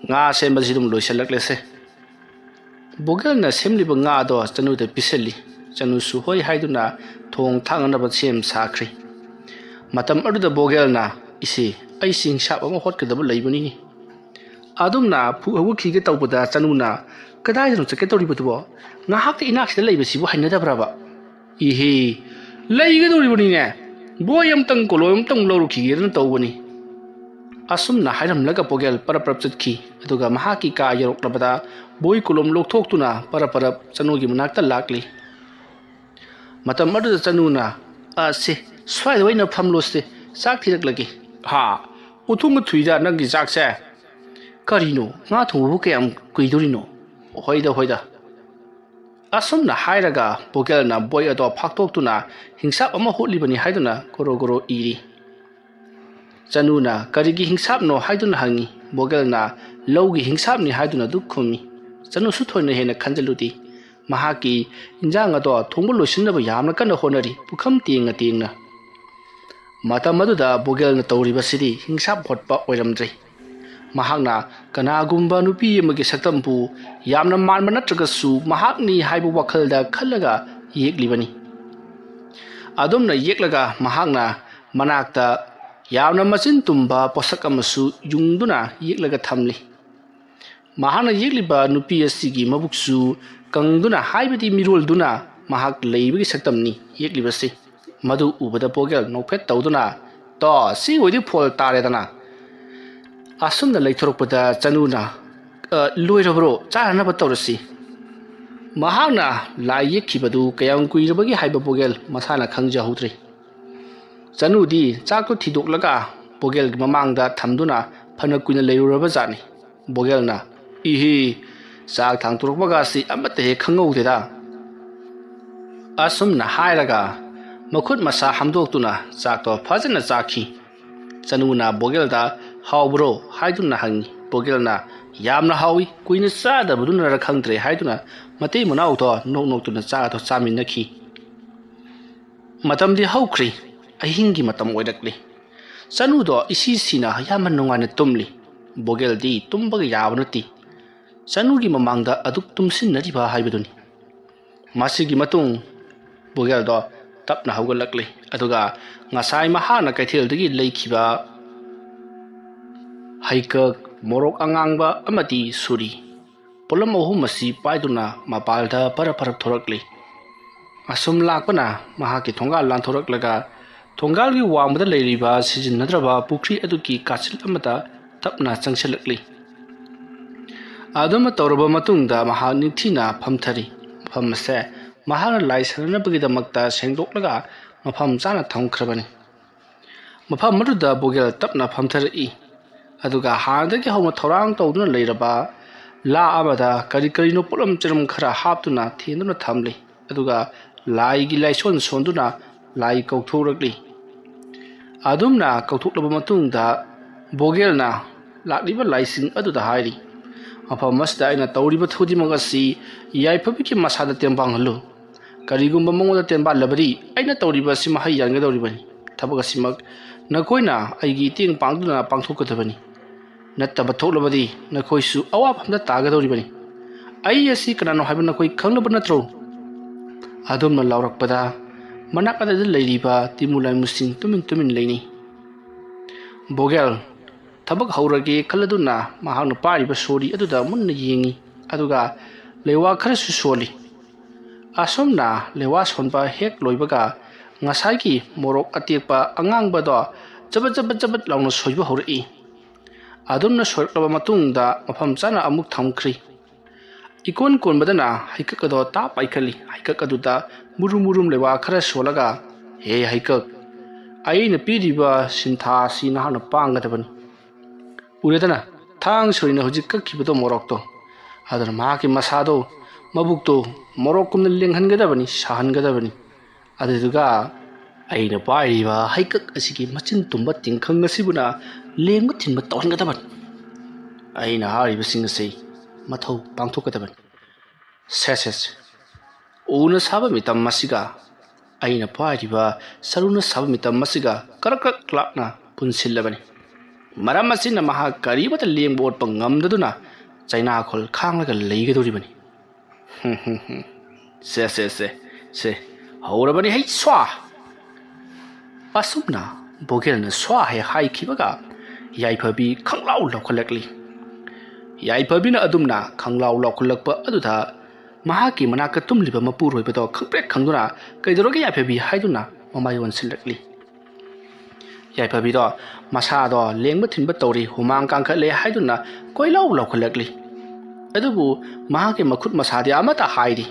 ꯉꯥ ꯁꯦꯝꯕꯁꯤ ꯑꯗꯨꯝ ꯂꯣꯏꯁꯤꯜꯂꯛꯂꯦꯁꯦ꯫ ꯕꯣꯒꯦꯜꯅ ꯁꯦꯝꯂꯤꯕ ꯉꯥꯗꯣ ꯆꯅꯨꯗ ꯄꯤꯁꯜꯂꯤ꯫ ꯆꯅꯨꯁꯨ ꯍꯣꯏ ꯍꯥꯏꯗꯨꯅ ꯊꯣꯡ ꯊꯥꯛꯅꯅꯕ ꯁꯦꯝ ꯁꯥꯈ꯭ꯔꯤ꯫ ꯃꯇꯝ ꯑꯗꯨꯗ ꯕꯣꯒꯦꯜꯅ, "ꯏꯆꯦ, ꯑꯩ ꯆꯤꯡꯁꯥꯞ ꯑꯃ ꯍꯣꯠꯀꯗꯕ ꯂꯩꯕꯅꯤ"꯫ ꯑꯗꯨꯝꯅ ꯐꯨ ꯍꯧꯒꯠꯈꯤꯒꯦ ꯇꯧꯕꯗ ꯆꯅꯨꯅ, "ꯀꯗꯥꯏꯗꯅꯣ ꯆꯠꯀꯦ ꯇꯧꯔꯤꯕꯗꯨꯕꯣ? ꯉꯥꯏꯍꯥꯛꯇ ꯏꯅꯥꯛꯁꯤꯗ ꯂꯩꯕꯁꯤꯕꯨ ꯍꯩꯅꯗꯕ꯭ꯔꯕ?" "ꯏꯍꯦ, ꯂꯩꯒꯗꯧꯔꯤꯕꯅꯤꯅꯦ꯫ ꯕꯣꯏ ꯑꯃꯇꯪ ꯀꯣꯂꯣꯝ ꯑꯃꯇꯪ ꯂꯧꯔꯨꯈꯤꯒꯦꯗꯅ ꯇꯧꯕꯅꯤ"꯫ ꯑꯁꯨꯝꯅ ꯍꯥꯏꯔꯝꯂꯒ ꯕꯣꯒꯦꯜ ꯄꯔꯞ ꯄꯔꯞ ꯆꯠꯈꯤ꯫ ꯑꯗꯨꯒ ꯃꯍꯥꯛꯀꯤ ꯀꯥ ꯌꯧꯔꯛꯂꯕꯗ ꯕꯣꯏ ꯀꯣꯂꯣꯝ ꯂꯧꯊꯣꯛꯇꯨꯅ ꯄꯔꯞ ꯄꯔꯞ ꯆꯅꯨꯒꯤ ꯃꯅꯥꯛꯇ ꯂꯥꯛꯂꯤ꯫ ꯃꯇꯝ ꯑꯗꯨꯗ ꯆꯅꯨꯅ, "ꯑ, ꯁꯦ, ꯁ꯭ꯋꯥꯏꯗ ꯑꯣꯏꯅ ꯐꯝꯂꯣꯁꯦ, ꯆꯥꯛ ꯊꯤꯔꯛꯂꯒꯦ꯫" "ꯍꯥ? ꯎꯊꯨꯝꯕ ꯊꯨꯏꯗ ꯅꯪꯒꯤ ꯆꯥꯛꯁꯦ꯫ ꯀꯔꯤꯅꯣ, ꯉꯥ ꯊꯣꯡꯕꯕꯨ ꯀꯌꯥꯝ ꯀꯨꯏꯗꯣꯔꯤꯅꯣ?" "ꯍꯣꯏꯗ, ꯍꯣꯏꯗ꯫" ꯑꯁꯨꯝꯅ ꯍꯥꯏꯔꯒ ꯕꯣꯒꯦꯜꯅ ꯕꯣꯏ ꯑꯗꯣ ꯐꯥꯛꯇꯣꯛꯇꯨꯅ ꯍꯤꯡꯁꯥꯞ ꯑꯃ ꯍꯣꯠꯂꯤꯕꯅꯤ ꯍꯥꯏꯗꯨꯅ ꯒꯣꯔꯣ ꯒꯣꯔꯣ ꯏꯔꯤ꯫ ꯆꯅꯨꯅ "ꯀꯔꯤꯒꯤ ꯍꯤꯡꯁꯥꯞꯅꯣ?" ꯍꯥꯏꯗꯨꯅ ꯍꯪꯉꯤ꯫ ꯕꯣꯒꯦꯜꯅ "ꯂꯧꯒꯤ ꯍꯤꯡꯁꯥꯞꯅꯤ" ꯍꯥꯏꯗꯨꯅ ꯑꯗꯨ ꯈꯨꯝꯃꯤ꯫ ꯆꯅꯨꯁꯨ ꯊꯣꯏꯅ ꯍꯦꯟꯅ ꯈꯟꯖꯤꯜꯂꯨꯗꯦ꯫ ꯃꯍꯥꯛꯀꯤ ꯏꯟꯖꯥꯡ ꯑꯗꯣ ꯊꯣꯡꯕ ꯂꯣꯏꯁꯤꯟꯅꯕ ꯌꯥꯝꯅ ꯀꯟꯅ ꯍꯣꯠꯅꯔꯤ, ꯄꯨꯈꯝ ꯇꯦꯡꯅ ꯇꯦꯡꯅ꯫ ꯃꯇꯝ ꯑꯗꯨꯗ ꯕꯣꯒꯦꯜꯅ ꯇꯧꯔꯤꯕꯁꯤꯗꯤ ꯍꯤꯡꯁꯥꯞ ꯍꯣꯠꯄ ꯑꯣꯏꯔꯝꯗ꯭ꯔꯦ꯫ ꯃꯍꯥꯛꯅ ꯀꯅꯥꯒꯨꯝꯕ ꯅꯨꯄꯤ ꯑꯃꯒꯤ ꯁꯛꯇꯝꯕꯨ ꯌꯥꯝꯅ ꯃꯥꯟꯕ ꯅꯠꯇ꯭ꯔꯒꯁꯨ ꯃꯍꯥꯛꯅꯤ ꯍꯥꯏꯕ ꯋꯥꯈꯜꯗ ꯈꯜꯂꯒ ꯌꯦꯛꯂꯤꯕꯅꯤ꯫ ꯑꯗꯨꯝꯅ ꯌꯦꯛꯂꯒ ꯃꯍꯥꯛꯅ ꯃꯅꯥꯛꯇ ꯌꯥꯝꯅ ꯃꯆꯤꯟ ꯇꯨꯝꯕ ꯄꯣꯠꯁꯛ ꯑꯃꯁꯨ ꯌꯨꯡꯗꯨꯅ ꯌꯦꯛꯂꯒ ꯊꯝꯂꯤ꯫ ꯃꯍꯥꯛꯅ ꯌꯦꯛꯂꯤꯕ ꯅꯨꯄꯤ ꯑꯁꯤꯒꯤ ꯃꯕꯨꯛꯁꯨ ꯀꯪꯗꯨꯅ, ꯍꯥꯏꯕꯗꯤ ꯃꯤꯔꯣꯜꯗꯨꯅ ꯃꯍꯥꯛ ꯂꯩꯕꯒꯤ ꯁꯛꯇꯝꯅꯤ ꯌꯦꯛꯂꯤꯕꯁꯤ꯫ ꯃꯗꯨ ꯎꯕꯗ ꯕꯣꯒꯦꯜ ꯅꯣꯛꯐꯦꯠ ꯇꯧꯗꯨꯅ, "ꯇꯣ, ꯁꯤ ꯑꯣꯏꯗꯤ ꯐꯣꯜ ꯇꯥꯔꯦꯗꯅ!" ꯑꯁꯨꯝꯅ ꯂꯩꯊꯣꯔꯛꯄꯗ ꯆꯅꯨꯅ, "ꯑ, ꯂꯣꯏꯔꯕ꯭ꯔꯣ? ꯆꯥꯅꯅꯕ ꯇꯧꯔꯁꯤ꯫" ꯃꯍꯥꯛꯅ ꯂꯥꯏ ꯌꯦꯛꯈꯤꯕꯗꯨ ꯀꯌꯥꯝ ꯀꯨꯏꯔꯕꯒꯦ ꯍꯥꯏꯕ ꯕꯣꯒꯦꯜ ꯃꯁꯥꯅ ꯈꯪꯖꯍꯧꯗ꯭ꯔꯦ꯫ ꯆꯅꯨꯗꯤ ꯆꯥꯛꯇꯨ ꯊꯤꯗꯣꯛꯂꯒ ꯕꯣꯒꯦꯜꯒꯤ ꯃꯃꯥꯡꯗ ꯊꯝꯗꯨꯅ ꯐꯅ ꯀꯨꯏꯅ ꯂꯩꯔꯨꯔꯕ ꯖꯥꯠꯅꯤ꯫ ꯕꯣꯒꯦꯜꯅ, "ꯏꯍꯤ, ꯆꯥꯛ ꯊꯥꯡꯇꯣꯔꯛꯄꯒꯁꯤ ꯑꯃꯠꯇ ꯍꯦꯛ ꯈꯪꯍꯧꯗꯦꯗ꯫" ꯑꯁꯨꯝꯅ ꯍꯥꯏꯔꯒ ꯃꯈꯨꯠ ꯃꯁꯥ ꯍꯥꯝꯗꯣꯛꯇꯨꯅ ꯆꯥꯛꯇꯣ ꯐꯖꯅ ꯆꯥꯈꯤ꯫ ꯆꯅꯨꯅ ꯕꯣꯒꯦꯜꯗ "ꯍꯥꯎꯕ꯭ꯔꯣ?" ꯍꯥꯏꯗꯨꯅ ꯍꯪꯉꯤ꯫ ꯕꯣꯒꯦꯜꯅ "ꯌꯥꯝꯅ ꯍꯥꯎꯏ, ꯀꯨꯏꯅ ꯆꯥꯗꯕꯗꯨꯅꯔ ꯈꯪꯗ꯭ꯔꯦ" ꯍꯥꯏꯗꯨꯅ ꯃꯇꯩ ꯃꯅꯥꯎꯗꯣ ꯅꯣꯛ ꯅꯣꯛꯇꯨꯅ ꯆꯥꯗꯣ ꯆꯥꯃꯤꯟꯅꯈꯤ꯫ ꯃꯇꯝꯗꯤ ꯍꯧꯈ꯭ꯔꯦ꯫ ꯑꯍꯤꯡꯒꯤ ꯃꯇꯝ ꯑꯣꯏꯔꯛꯂꯦ꯫ ꯆꯅꯨꯗꯣ ꯏꯁꯤ ꯁꯤꯅ ꯌꯥꯝꯅ ꯅꯨꯡꯉꯥꯏꯅ ꯇꯨꯝꯂꯤ꯫ ꯕꯣꯒꯦꯜꯗꯤ ꯇꯨꯝꯕꯒ ꯌꯥꯕ ꯅꯠꯇꯦ꯫ ꯆꯅꯨꯒꯤ ꯃꯃꯥꯡꯗ ꯑꯗꯨꯛ ꯇꯨꯝꯁꯤꯟꯅꯔꯤꯕ ꯍꯥꯏꯕꯗꯨꯅꯤ꯫ ꯃꯁꯤꯒꯤ ꯃꯇꯨꯡ ꯕꯣꯒꯦꯜꯗꯣ ꯇꯞꯅ ꯍꯧꯒꯠꯂꯛꯂꯤ꯫ ꯑꯗꯨꯒ ꯉꯁꯥꯏ ꯃꯍꯥꯛꯅ ꯀꯩꯊꯦꯜꯗꯒꯤ ꯂꯩꯈꯤꯕ ꯍꯩꯀꯛ, ꯃꯣꯔꯣꯛ ꯑꯉꯥꯡꯕ ꯑꯃꯗꯤ ꯁꯨꯔꯤ, ꯄꯣꯠꯂꯝ ꯑꯍꯨꯝ ꯑꯁꯤ ꯄꯥꯏꯗꯨꯅ ꯃꯄꯥꯜꯗ ꯐꯔꯞ ꯐꯔꯞ ꯊꯣꯔꯛꯂꯤ꯫ ꯑꯁꯨꯝ ꯂꯥꯛꯄꯅ ꯃꯍꯥꯛꯀꯤ ꯊꯣꯡꯒꯥꯜ ꯂꯥꯟꯊꯣꯔꯛꯂꯒ ꯊꯣꯡꯒꯥꯜꯒꯤ ꯋꯥꯡꯃꯗ ꯂꯩꯔꯤꯕ ꯁꯤꯖꯤꯟꯅꯗ꯭ꯔꯕ ꯄꯨꯈ꯭ꯔꯤ ꯑꯗꯨꯒꯤ ꯀꯥꯆꯤꯜ ꯑꯃꯗ ꯇꯞꯅ ꯆꯪꯁꯤꯜꯂꯛꯂꯤ꯫ ꯑꯗꯨꯝꯅ ꯇꯧꯔꯕ ꯃꯇꯨꯡꯗ ꯃꯍꯥꯛ ꯅꯤꯡꯊꯤꯅ ꯐꯝꯊꯔꯤ꯫ ꯃꯐꯝ ꯑꯁꯦ ꯃꯍꯥꯛꯅ ꯂꯥꯏ ꯁꯥꯟꯅꯅꯕꯒꯤꯗꯃꯛꯇ ꯁꯦꯡꯗꯣꯛꯂꯒ ꯃꯐꯝ ꯆꯥꯅ ꯊꯝꯈ꯭ꯔꯕꯅꯤ꯫ ꯃꯐꯝ ꯑꯗꯨꯗ ꯕꯣꯒꯦꯜ ꯇꯞꯅ ꯐꯝꯊꯔꯛꯏ꯫ ꯑꯗꯨꯒ ꯍꯥꯟꯅꯗꯒꯤ ꯍꯧꯅ ꯊꯧꯔꯥꯡ ꯇꯧꯗꯨꯅ ꯂꯩꯔꯕ ꯂꯥ ꯑꯃꯗ ꯀꯔꯤ ꯀꯔꯤꯅꯣ ꯄꯣꯠꯂꯝ ꯆꯔꯝ ꯈꯔ ꯍꯥꯞꯇꯨꯅ ꯊꯦꯟꯗꯨꯅ ꯊꯝꯂꯤ꯫ ꯑꯗꯨꯒ ꯂꯥꯏꯒꯤ ꯂꯥꯏꯁꯣꯟ ꯁꯣꯟꯗꯨꯅ ꯂꯥꯏ ꯀꯧꯊꯣꯛꯂꯛꯂꯤ꯫ ꯑꯗꯨꯝꯅ ꯀꯧꯊꯣꯛꯂꯕ ꯃꯇꯨꯡꯗ ꯕꯣꯒꯦꯜꯅ ꯂꯥꯛꯂꯤꯕ ꯂꯥꯏꯁꯤꯡ ꯑꯗꯨꯗ ꯍꯥꯏꯔꯤ, "ꯃꯐꯝ ꯑꯁꯤꯗ ꯑꯩꯅ ꯇꯧꯔꯤꯕ ꯈꯨꯗꯤꯡꯃꯛ ꯑꯁꯤ ꯌꯥꯏꯐꯕꯒꯤ ꯃꯁꯥꯗ ꯇꯦꯡꯕꯥꯡꯍꯜꯂꯨ꯫ ꯀꯔꯤꯒꯨꯝꯕ ꯃꯉꯣꯟꯗ ꯇꯦꯡꯕꯥꯡꯂꯕꯗꯤ ꯑꯩꯅ ꯇꯧꯔꯤꯕ ꯑꯁꯤ ꯃꯍꯩ ꯌꯥꯟꯒꯗꯧꯔꯤꯕꯅꯤ꯫ ꯊꯕꯛ ꯑꯁꯤꯃꯛ ꯅꯈꯣꯏꯅ ꯑꯩꯒꯤ ꯏꯇꯦꯡ ꯄꯥꯡꯗꯨꯅ ꯄꯥꯡꯊꯣꯛꯀꯗꯕꯅꯤ꯫ ꯅꯠꯇꯕ ꯊꯣꯛꯂꯕꯗꯤ ꯅꯈꯣꯏꯁꯨ ꯑꯋꯥꯐꯝꯗ ꯇꯥꯒꯗꯧꯔꯤꯕꯅꯤ꯫ ꯑꯩ ꯑꯁꯤ ꯀꯅꯥꯅꯣ ꯍꯥꯏꯕ ꯅꯈꯣꯏ ꯈꯪꯂꯕ ꯅꯠꯇ꯭ꯔꯣ?" ꯑꯗꯨꯝꯅ ꯂꯥꯎꯔꯛꯄꯗ ꯃꯅꯥꯛ ꯑꯗꯨꯗ ꯂꯩꯔꯤꯕ ꯇꯤꯃꯨ ꯂꯥꯏꯃꯨꯁꯤꯡ ꯇꯨꯃꯤꯟ ꯇꯨꯃꯤꯟ ꯂꯩꯅꯩ꯫ ꯕꯣꯒꯦꯜ ꯊꯕꯛ ꯍꯧꯔꯒꯦ ꯈꯜꯂꯗꯨꯅ ꯃꯍꯥꯛꯅ ꯄꯥꯏꯔꯤꯕ ꯁꯣꯔꯤ ꯑꯗꯨꯗ ꯃꯨꯟꯅ ꯌꯦꯡꯏ, ꯑꯗꯨꯒ ꯂꯩꯋꯥ ꯈꯔꯁꯨ ꯁꯣꯜꯂꯤ꯫ ꯑꯁꯨꯝꯅ ꯂꯩꯋꯥ ꯁꯣꯟꯕ ꯍꯦꯛ ꯂꯣꯏꯕꯒ ꯉꯁꯥꯏꯒꯤ ꯃꯣꯔꯣꯛ ꯑꯇꯦꯛꯄ ꯑꯉꯥꯡꯕꯗꯣ ꯆꯕꯠ ꯆꯕꯠ ꯆꯕꯠ ꯂꯥꯎꯅ ꯁꯣꯏꯕ ꯍꯧꯔꯛꯏ꯫ ꯑꯗꯨꯝꯅ ꯁꯣꯏꯔꯛꯂꯕ ꯃꯇꯨꯡꯗ ꯃꯐꯝ ꯆꯥꯅ ꯑꯃꯨꯛ ꯊꯝꯈ꯭ꯔꯤ꯫ ꯏꯀꯣꯟ ꯀꯣꯟꯕꯗꯅ ꯍꯩꯀꯛ ꯑꯗꯣ ꯇꯥꯞ ꯄꯥꯏꯈꯠꯂꯤ꯫ ꯍꯩꯀꯛ ꯑꯗꯨꯗ ꯃꯨꯔꯨꯝ ꯃꯨꯔꯨꯝ ꯂꯩꯋꯥ ꯈꯔ ꯁꯣꯜꯂꯒ, "ꯍꯦ ꯍꯩꯀꯛ, ꯑꯩꯅ ꯄꯤꯔꯤꯕ ꯁꯤꯟꯊꯥ ꯑꯁꯤ ꯅꯍꯥꯛꯅ ꯄꯥꯡꯒꯗꯕꯅꯤ꯫ ꯎꯔꯦꯗꯅ, ꯊꯥꯡ ꯁꯣꯔꯤꯅ ꯍꯧꯖꯤꯛ ꯀꯛꯈꯤꯕꯗꯣ ꯃꯣꯔꯣꯛꯇꯣ꯫ ꯑꯗꯨꯅ ꯃꯍꯥꯛꯀꯤ ꯃꯁꯥꯗꯣ, ꯃꯕꯨꯛꯇꯣ ꯃꯣꯔꯣꯛꯀꯨꯝꯅ ꯂꯦꯡꯍꯟꯒꯗꯕꯅꯤ, ꯁꯥꯍꯟꯒꯗꯕꯅꯤ꯫ ꯑꯗꯨꯗꯨꯒ ꯑꯩꯅ ꯄꯥꯏꯔꯤꯕ ꯍꯩꯀꯛ ꯑꯁꯤꯒꯤ ꯃꯆꯤꯟ ꯇꯨꯝꯕ ꯇꯤꯡꯈꯪ ꯑꯁꯤꯕꯨꯅ ꯂꯦꯡꯕ ꯊꯤꯟꯕ ꯇꯧꯍꯟꯒꯗꯕꯅꯤ꯫ ꯑꯩꯅ ꯍꯥꯏꯔꯤꯕꯁꯤꯡ ꯑꯁꯤ ꯃꯊꯧ ꯄꯥꯡꯊꯣꯛꯀꯗꯕꯅꯤ꯫ ꯁꯦ, ꯁꯦ, ꯁꯦ꯫ ꯎꯅ ꯁꯥꯕ ꯃꯤꯇꯝ ꯑꯁꯤꯒ ꯑꯩꯅ ꯄꯥꯏꯔꯤꯕ ꯁꯔꯨꯅ ꯁꯥꯕ ꯃꯤꯇꯝ ꯑꯁꯤꯒ ꯀꯔꯛ ꯀꯔꯛ ꯂꯥꯞꯅ ꯄꯨꯟꯁꯤꯜꯂꯕꯅꯤ꯫ ꯃꯔꯝ ꯑꯁꯤꯅ ꯃꯍꯥꯛ ꯀꯔꯤꯃꯠꯇ ꯂꯦꯡꯕ ꯑꯣꯠꯄ ꯉꯝꯗꯗꯨꯅ ꯆꯩꯅꯥꯈꯣꯜ ꯈꯥꯡꯂꯒ ꯂꯩꯒꯗꯧꯔꯤꯕꯅꯤ꯫ ꯁꯦ, ꯁꯦ, ꯁꯦ, ꯁꯦ, ꯍꯧꯔꯕꯅꯤ ꯍꯩ ꯁ꯭ꯋꯥ!" ꯑꯁꯨꯝꯅ ꯕꯣꯒꯦꯜꯅ ꯁ꯭ꯋꯥ ꯍꯦꯛ ꯍꯥꯏꯈꯤꯕꯒ ꯌꯥꯏꯐꯕꯤ ꯈꯪꯂꯥꯎ ꯂꯥꯎꯈꯠꯂꯛꯂꯤ꯫ ꯌꯥꯏꯐꯕꯤꯅ ꯑꯗꯨꯝꯅ ꯈꯪꯂꯥꯎ ꯂꯥꯎꯈꯠꯂꯛꯄ ꯑꯗꯨꯗ ꯃꯍꯥꯛꯀꯤ ꯃꯅꯥꯛꯇ ꯇꯨꯝꯂꯤꯕ ꯃꯄꯨꯔꯣꯏꯕꯗꯣ ꯈꯪꯄ꯭ꯔꯦꯛ ꯈꯪꯗꯨꯅ, "ꯀꯩꯗꯧꯔꯒꯦ ꯌꯥꯏꯐꯕꯤ?" ꯍꯥꯏꯗꯨꯅ ꯃꯃꯥꯏ ꯑꯣꯟꯁꯤꯜꯂꯛꯂꯤ꯫ ꯌꯥꯏꯐꯕꯤꯗꯣ ꯃꯁꯥꯗꯣ ꯂꯦꯡꯕ ꯊꯤꯟꯕ ꯇꯧꯔꯤ, ꯍꯨꯃꯥꯡ ꯀꯥꯡꯈꯠꯂꯦ ꯍꯥꯏꯗꯨꯅ ꯀꯣꯏꯂꯥꯎ ꯂꯥꯎꯈꯠꯂꯛꯂꯤ꯫ ꯑꯗꯨꯕꯨ ꯃꯍꯥꯛꯀꯤ ꯃꯈꯨꯠ ꯃꯁꯥꯗꯤ ꯑꯃꯠꯇ ꯍꯥꯏꯗꯦ꯫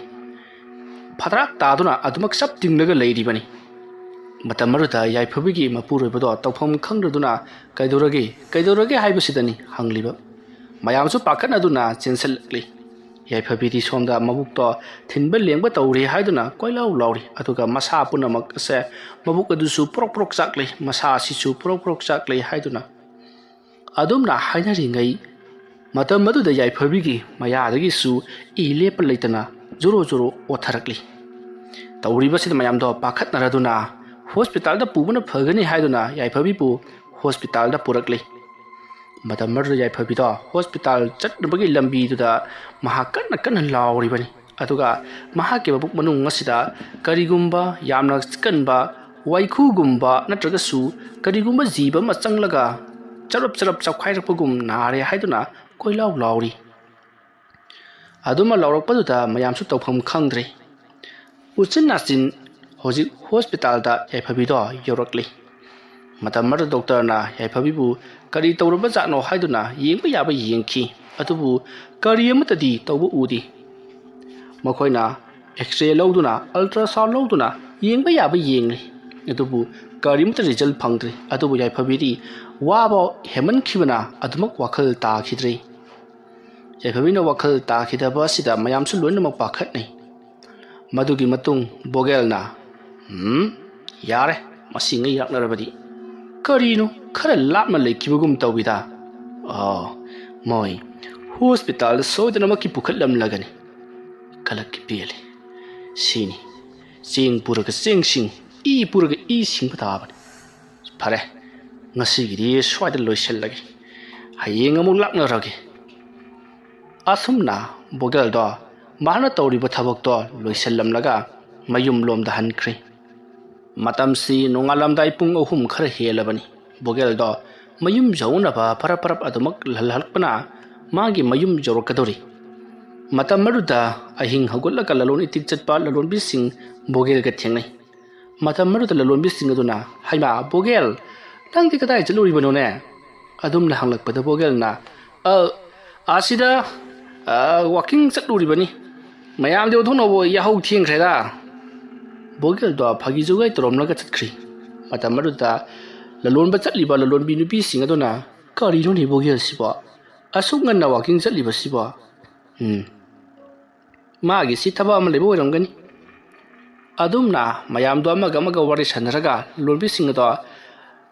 ꯐꯗ꯭ꯔꯥꯛ ꯇꯥꯗꯨꯅ ꯑꯗꯨꯃꯛ ꯆꯞ ꯇꯤꯡꯂꯒ ꯂꯩꯔꯤꯕꯅꯤ꯫ ꯃꯇꯝ ꯑꯗꯨꯗ ꯌꯥꯏꯐꯕꯤꯒꯤ ꯃꯄꯨꯔꯣꯏꯕꯗꯣ ꯇꯧꯐꯝ ꯈꯪꯗꯗꯨꯅ "ꯀꯩꯗꯧꯔꯒꯦ, ꯀꯩꯗꯧꯔꯒꯦ?" ꯍꯥꯏꯕꯁꯤꯗꯅꯤ ꯍꯪꯂꯤꯕ꯫ ꯃꯌꯥꯝꯁꯨ ꯄꯥꯈꯠꯅꯗꯨꯅ ꯆꯦꯟꯁꯤꯜꯂꯛꯂꯤ꯫ ꯌꯥꯏꯐꯕꯤꯗꯤ ꯁꯣꯝꯗ ꯃꯕꯨꯛꯇꯣ ꯊꯤꯟꯕ ꯂꯦꯡꯕ ꯇꯧꯔꯤ ꯍꯥꯏꯗꯨꯅ ꯀꯣꯏꯂꯥꯎ ꯂꯥꯎꯔꯤ, ꯑꯗꯨꯒ ꯃꯁꯥ ꯄꯨꯝꯅꯃꯛ ꯑꯁꯦ, ꯃꯕꯨꯛ ꯑꯗꯨꯁꯨ ꯄ꯭ꯔꯣꯛ ꯄ꯭ꯔꯣꯛ ꯆꯥꯛꯂꯤ, ꯃꯁꯥ ꯑꯁꯤꯁꯨ ꯄ꯭ꯔꯣꯛ ꯄ꯭ꯔꯣꯛ ꯆꯥꯛꯂꯤ ꯍꯥꯏꯗꯨꯅ꯫ ꯑꯗꯨꯝꯅ ꯍꯥꯏꯅꯔꯤꯉꯩ ꯃꯇꯝ ꯑꯗꯨꯗ ꯌꯥꯏꯐꯕꯤꯒꯤ ꯃꯌꯥꯗꯒꯤꯁꯨ ꯏ ꯂꯦꯞꯄ ꯂꯩꯇꯅ ꯖꯣꯔꯣ ꯖꯣꯔꯣ ꯑꯣꯊꯔꯛꯂꯤ꯫ ꯇꯧꯔꯤꯕꯁꯤꯗ ꯃꯌꯥꯝꯗꯣ ꯄꯥꯈꯠꯅꯔꯗꯨꯅ ꯍꯣꯁꯄꯤꯇꯥꯜꯗ ꯄꯨꯕꯅ ꯐꯒꯅꯤ ꯍꯥꯏꯗꯨꯅ ꯌꯥꯏꯐꯕꯤꯕꯨ ꯍꯣꯁꯄꯤꯇꯥꯜꯗ ꯄꯨꯔꯛꯂꯤ꯫ ꯃꯇꯝ ꯑꯗꯨꯗ ꯌꯥꯏꯐꯕꯤꯗꯣ ꯍꯣꯁꯄꯤꯇꯥꯜ ꯆꯠꯅꯕꯒꯤ ꯂꯝꯕꯤꯗꯨꯗ ꯃꯍꯥꯛ ꯀꯟꯅ ꯀꯟꯅ ꯂꯥꯎꯔꯤꯕꯅꯤ꯫ ꯑꯗꯨꯒ ꯃꯍꯥꯛꯀꯤ ꯃꯕꯨꯛ ꯃꯅꯨꯡ ꯑꯁꯤꯗ ꯀꯔꯤꯒꯨꯝꯕ ꯌꯥꯝꯅ ꯀꯟꯕ ꯋꯥꯏꯈꯨꯒꯨꯝꯕ ꯅꯠꯇ꯭ꯔꯒꯁꯨ ꯀꯔꯤꯒꯨꯝꯕ ꯖꯤꯕ ꯑꯃ ꯆꯪꯂꯒ ꯆꯔꯞ ꯆꯔꯞ ꯆꯞꯈꯥꯏꯔꯛꯄꯒꯨꯝ ꯅꯥꯔꯦ ꯍꯥꯏꯗꯨꯅ ꯀꯣꯏꯂꯥꯎ ꯂꯥꯎꯔꯤ꯫ ꯑꯗꯨꯃ ꯂꯥꯎꯔꯛꯄꯗꯨꯗ ꯃꯌꯥꯝꯁꯨ ꯇꯧꯐꯝ ꯈꯪꯗ꯭ꯔꯦ꯫ ꯎꯆꯤꯟ ꯅꯥꯆꯤꯟ ꯍꯧꯖꯤꯛ ꯍꯣꯁꯄꯤꯇꯥꯜꯗ ꯌꯥꯏꯐꯕꯤꯗꯣ ꯌꯧꯔꯛꯂꯤ꯫ ꯃꯇꯝ ꯑꯗꯨꯗ ꯗꯣꯛꯇꯔꯅ ꯌꯥꯏꯐꯕꯤꯕꯨ ꯀꯔꯤ ꯇꯧꯔꯕꯖꯥꯠꯅꯣ ꯍꯥꯏꯗꯨꯅ ꯌꯦꯡꯕ ꯌꯥꯕ ꯌꯦꯡꯈꯤ꯫ ꯑꯗꯨꯕꯨ ꯀꯔꯤ ꯑꯃꯠꯇꯗꯤ ꯇꯧꯕ ꯎꯗꯦ꯫ ꯃꯈꯣꯏꯅ ꯑꯦꯛꯁꯔꯦ ꯂꯧꯗꯨꯅ, ꯑꯜꯇ꯭ꯔꯥꯁꯥꯎꯟ ꯂꯧꯗꯨꯅ ꯌꯦꯡꯕ ꯌꯥꯕ ꯌꯦꯡꯂꯤ꯫ ꯑꯗꯨꯕꯨ ꯀꯔꯤꯃꯠꯇ ꯔꯤꯖꯜ ꯐꯪꯗ꯭ꯔꯤ꯫ ꯑꯗꯨꯕꯨ ꯌꯥꯏꯐꯕꯤꯗꯤ ꯋꯥꯕ ꯍꯦꯟꯃꯟꯈꯤꯕꯅ ꯑꯗꯨꯃꯛ ꯋꯥꯈꯜ ꯇꯥꯈꯤꯗ꯭ꯔꯦ꯫ ꯌꯥꯏꯐꯕꯤꯅ ꯋꯥꯈꯜ ꯇꯥꯈꯤꯗꯕ ꯑꯁꯤꯗ ꯃꯌꯥꯝꯁꯨ ꯂꯣꯏꯅꯃꯛ ꯄꯥꯈꯠꯅꯩ꯫ ꯃꯗꯨꯒꯤ ꯃꯇꯨꯡ ꯕꯣꯒꯦꯜꯅ, "ꯎꯝ, ꯌꯥꯔꯦ, ꯃꯁꯤ ꯉꯩ ꯂꯥꯛꯅꯔꯕꯗꯤ꯫ ꯀꯔꯤꯅꯣ, ꯈꯔ ꯂꯥꯞꯅ ꯂꯩꯈꯤꯕꯒꯨꯝ ꯇꯧꯏꯗ꯫ ꯑꯣ, ꯃꯣꯏ ꯍꯣꯁꯄꯤꯇꯥꯜꯗ ꯁꯣꯏꯗꯅꯃꯛꯀꯤ ꯄꯨꯈꯠꯂꯝꯂꯒꯅꯤ꯫ ꯀꯂꯛꯀꯤ ꯄꯦꯜꯂꯤ꯫ ꯁꯤꯅꯤ, ꯆꯦꯡ ꯄꯨꯔꯒ ꯆꯦꯡ ꯁꯤꯡ, ꯏ ꯄꯨꯔꯒ ꯏ ꯁꯤꯡꯕ ꯇꯥꯕꯅꯤ꯫ ꯐꯔꯦ, ꯉꯁꯤꯒꯤꯗꯤ ꯁ꯭ꯋꯥꯏꯗ ꯂꯣꯏꯁꯤꯜꯂꯒꯦ꯫ ꯍꯌꯦꯡ ꯑꯃꯨꯛ ꯂꯥꯛꯅꯔꯒꯦ꯫" ꯑꯁꯨꯝꯅ ꯕꯣꯒꯦꯜꯗꯣ ꯃꯍꯥꯛꯅ ꯇꯧꯔꯤꯕ ꯊꯕꯛꯇꯣ ꯂꯣꯏꯁꯤꯜꯂꯝꯂꯒ ꯃꯌꯨꯝ ꯂꯣꯝꯗ ꯍꯟꯈ꯭ꯔꯦ꯫ ꯃꯇꯝꯁꯤ ꯅꯣꯡꯉꯥꯜꯂꯝꯗꯥꯏ ꯄꯨꯡ ꯑꯍꯨꯝ ꯈꯔ ꯍꯦꯜꯂꯕꯅꯤ꯫ ꯕꯣꯒꯦꯜꯗꯣ ꯃꯌꯨꯝ ꯌꯧꯅꯕ ꯐꯔꯞ ꯐꯔꯞ ꯑꯗꯨꯃꯛ ꯍꯜꯂꯛꯄꯅ ꯃꯥꯒꯤ ꯃꯌꯨꯝ ꯌꯧꯔꯛꯀꯗꯧꯔꯤ꯫ ꯃꯇꯝ ꯑꯗꯨꯗ ꯑꯍꯤꯡ ꯍꯧꯒꯠꯂꯒ ꯂꯂꯣꯟ ꯏꯇꯤꯛ ꯆꯠꯄ ꯂꯂꯣꯟꯕꯤꯁꯤꯡ ꯕꯣꯒꯦꯜꯒ ꯊꯦꯡꯅꯩ꯫ ꯃꯇꯝ ꯑꯗꯨꯗ ꯂꯂꯣꯟꯕꯤꯁꯤꯡ ꯑꯗꯨꯅ, "ꯍꯩꯃꯥ, ꯕꯣꯒꯦꯜ, "ꯅꯪꯗꯤ ꯀꯗꯥꯏ ꯆꯠꯂꯨꯔꯤꯕꯅꯣꯅꯦ?" ꯑꯗꯨꯝꯅ ꯍꯪꯂꯛꯄꯗ ꯕꯣꯒꯦꯜꯅ, "ꯑ, ꯑꯁꯤꯗ, ꯑ, ꯋꯥꯀꯤꯡ ꯆꯠꯂꯨꯔꯤꯕꯅꯤ꯫ ꯃꯌꯥꯝꯗꯤ ꯑꯣꯟꯊꯣꯛꯅꯕ ꯌꯥꯍꯧ ꯊꯦꯡꯈ꯭ꯔꯦꯗ꯫" ꯕꯣꯒꯦꯜꯗꯣ ꯐꯥꯒꯤ ꯖꯨꯒꯥꯏ ꯇꯧꯔꯝꯂꯒ ꯆꯠꯈ꯭ꯔꯤ꯫ ꯃꯇꯝ ꯑꯗꯨꯗ ꯂꯂꯣꯟꯕ ꯆꯠꯂꯤꯕ ꯂꯂꯣꯟꯕꯤ ꯅꯨꯄꯤꯁꯤꯡ ꯑꯗꯨꯅ, "ꯀꯔꯤꯅꯣꯅꯦ ꯕꯣꯒꯦꯜꯁꯤꯕꯣ? ꯑꯁꯨꯛ ꯉꯟꯅ ꯋꯥꯀꯤꯡ ꯆꯠꯂꯤꯕꯁꯤꯕꯣ? ꯎꯝ, ꯃꯥꯒꯤꯁꯤ ꯊꯕꯛ ꯑꯃ ꯂꯩꯕ ꯑꯣꯏꯔꯝꯒꯅꯤ꯫" ꯑꯗꯨꯝꯅ ꯃꯌꯥꯝꯗꯣ ꯑꯃꯒ ꯑꯃꯒ ꯋꯥꯔꯤ ꯁꯥꯟꯅꯔꯒ ꯂꯂꯣꯟꯕꯤꯁꯤꯡ ꯑꯗꯣ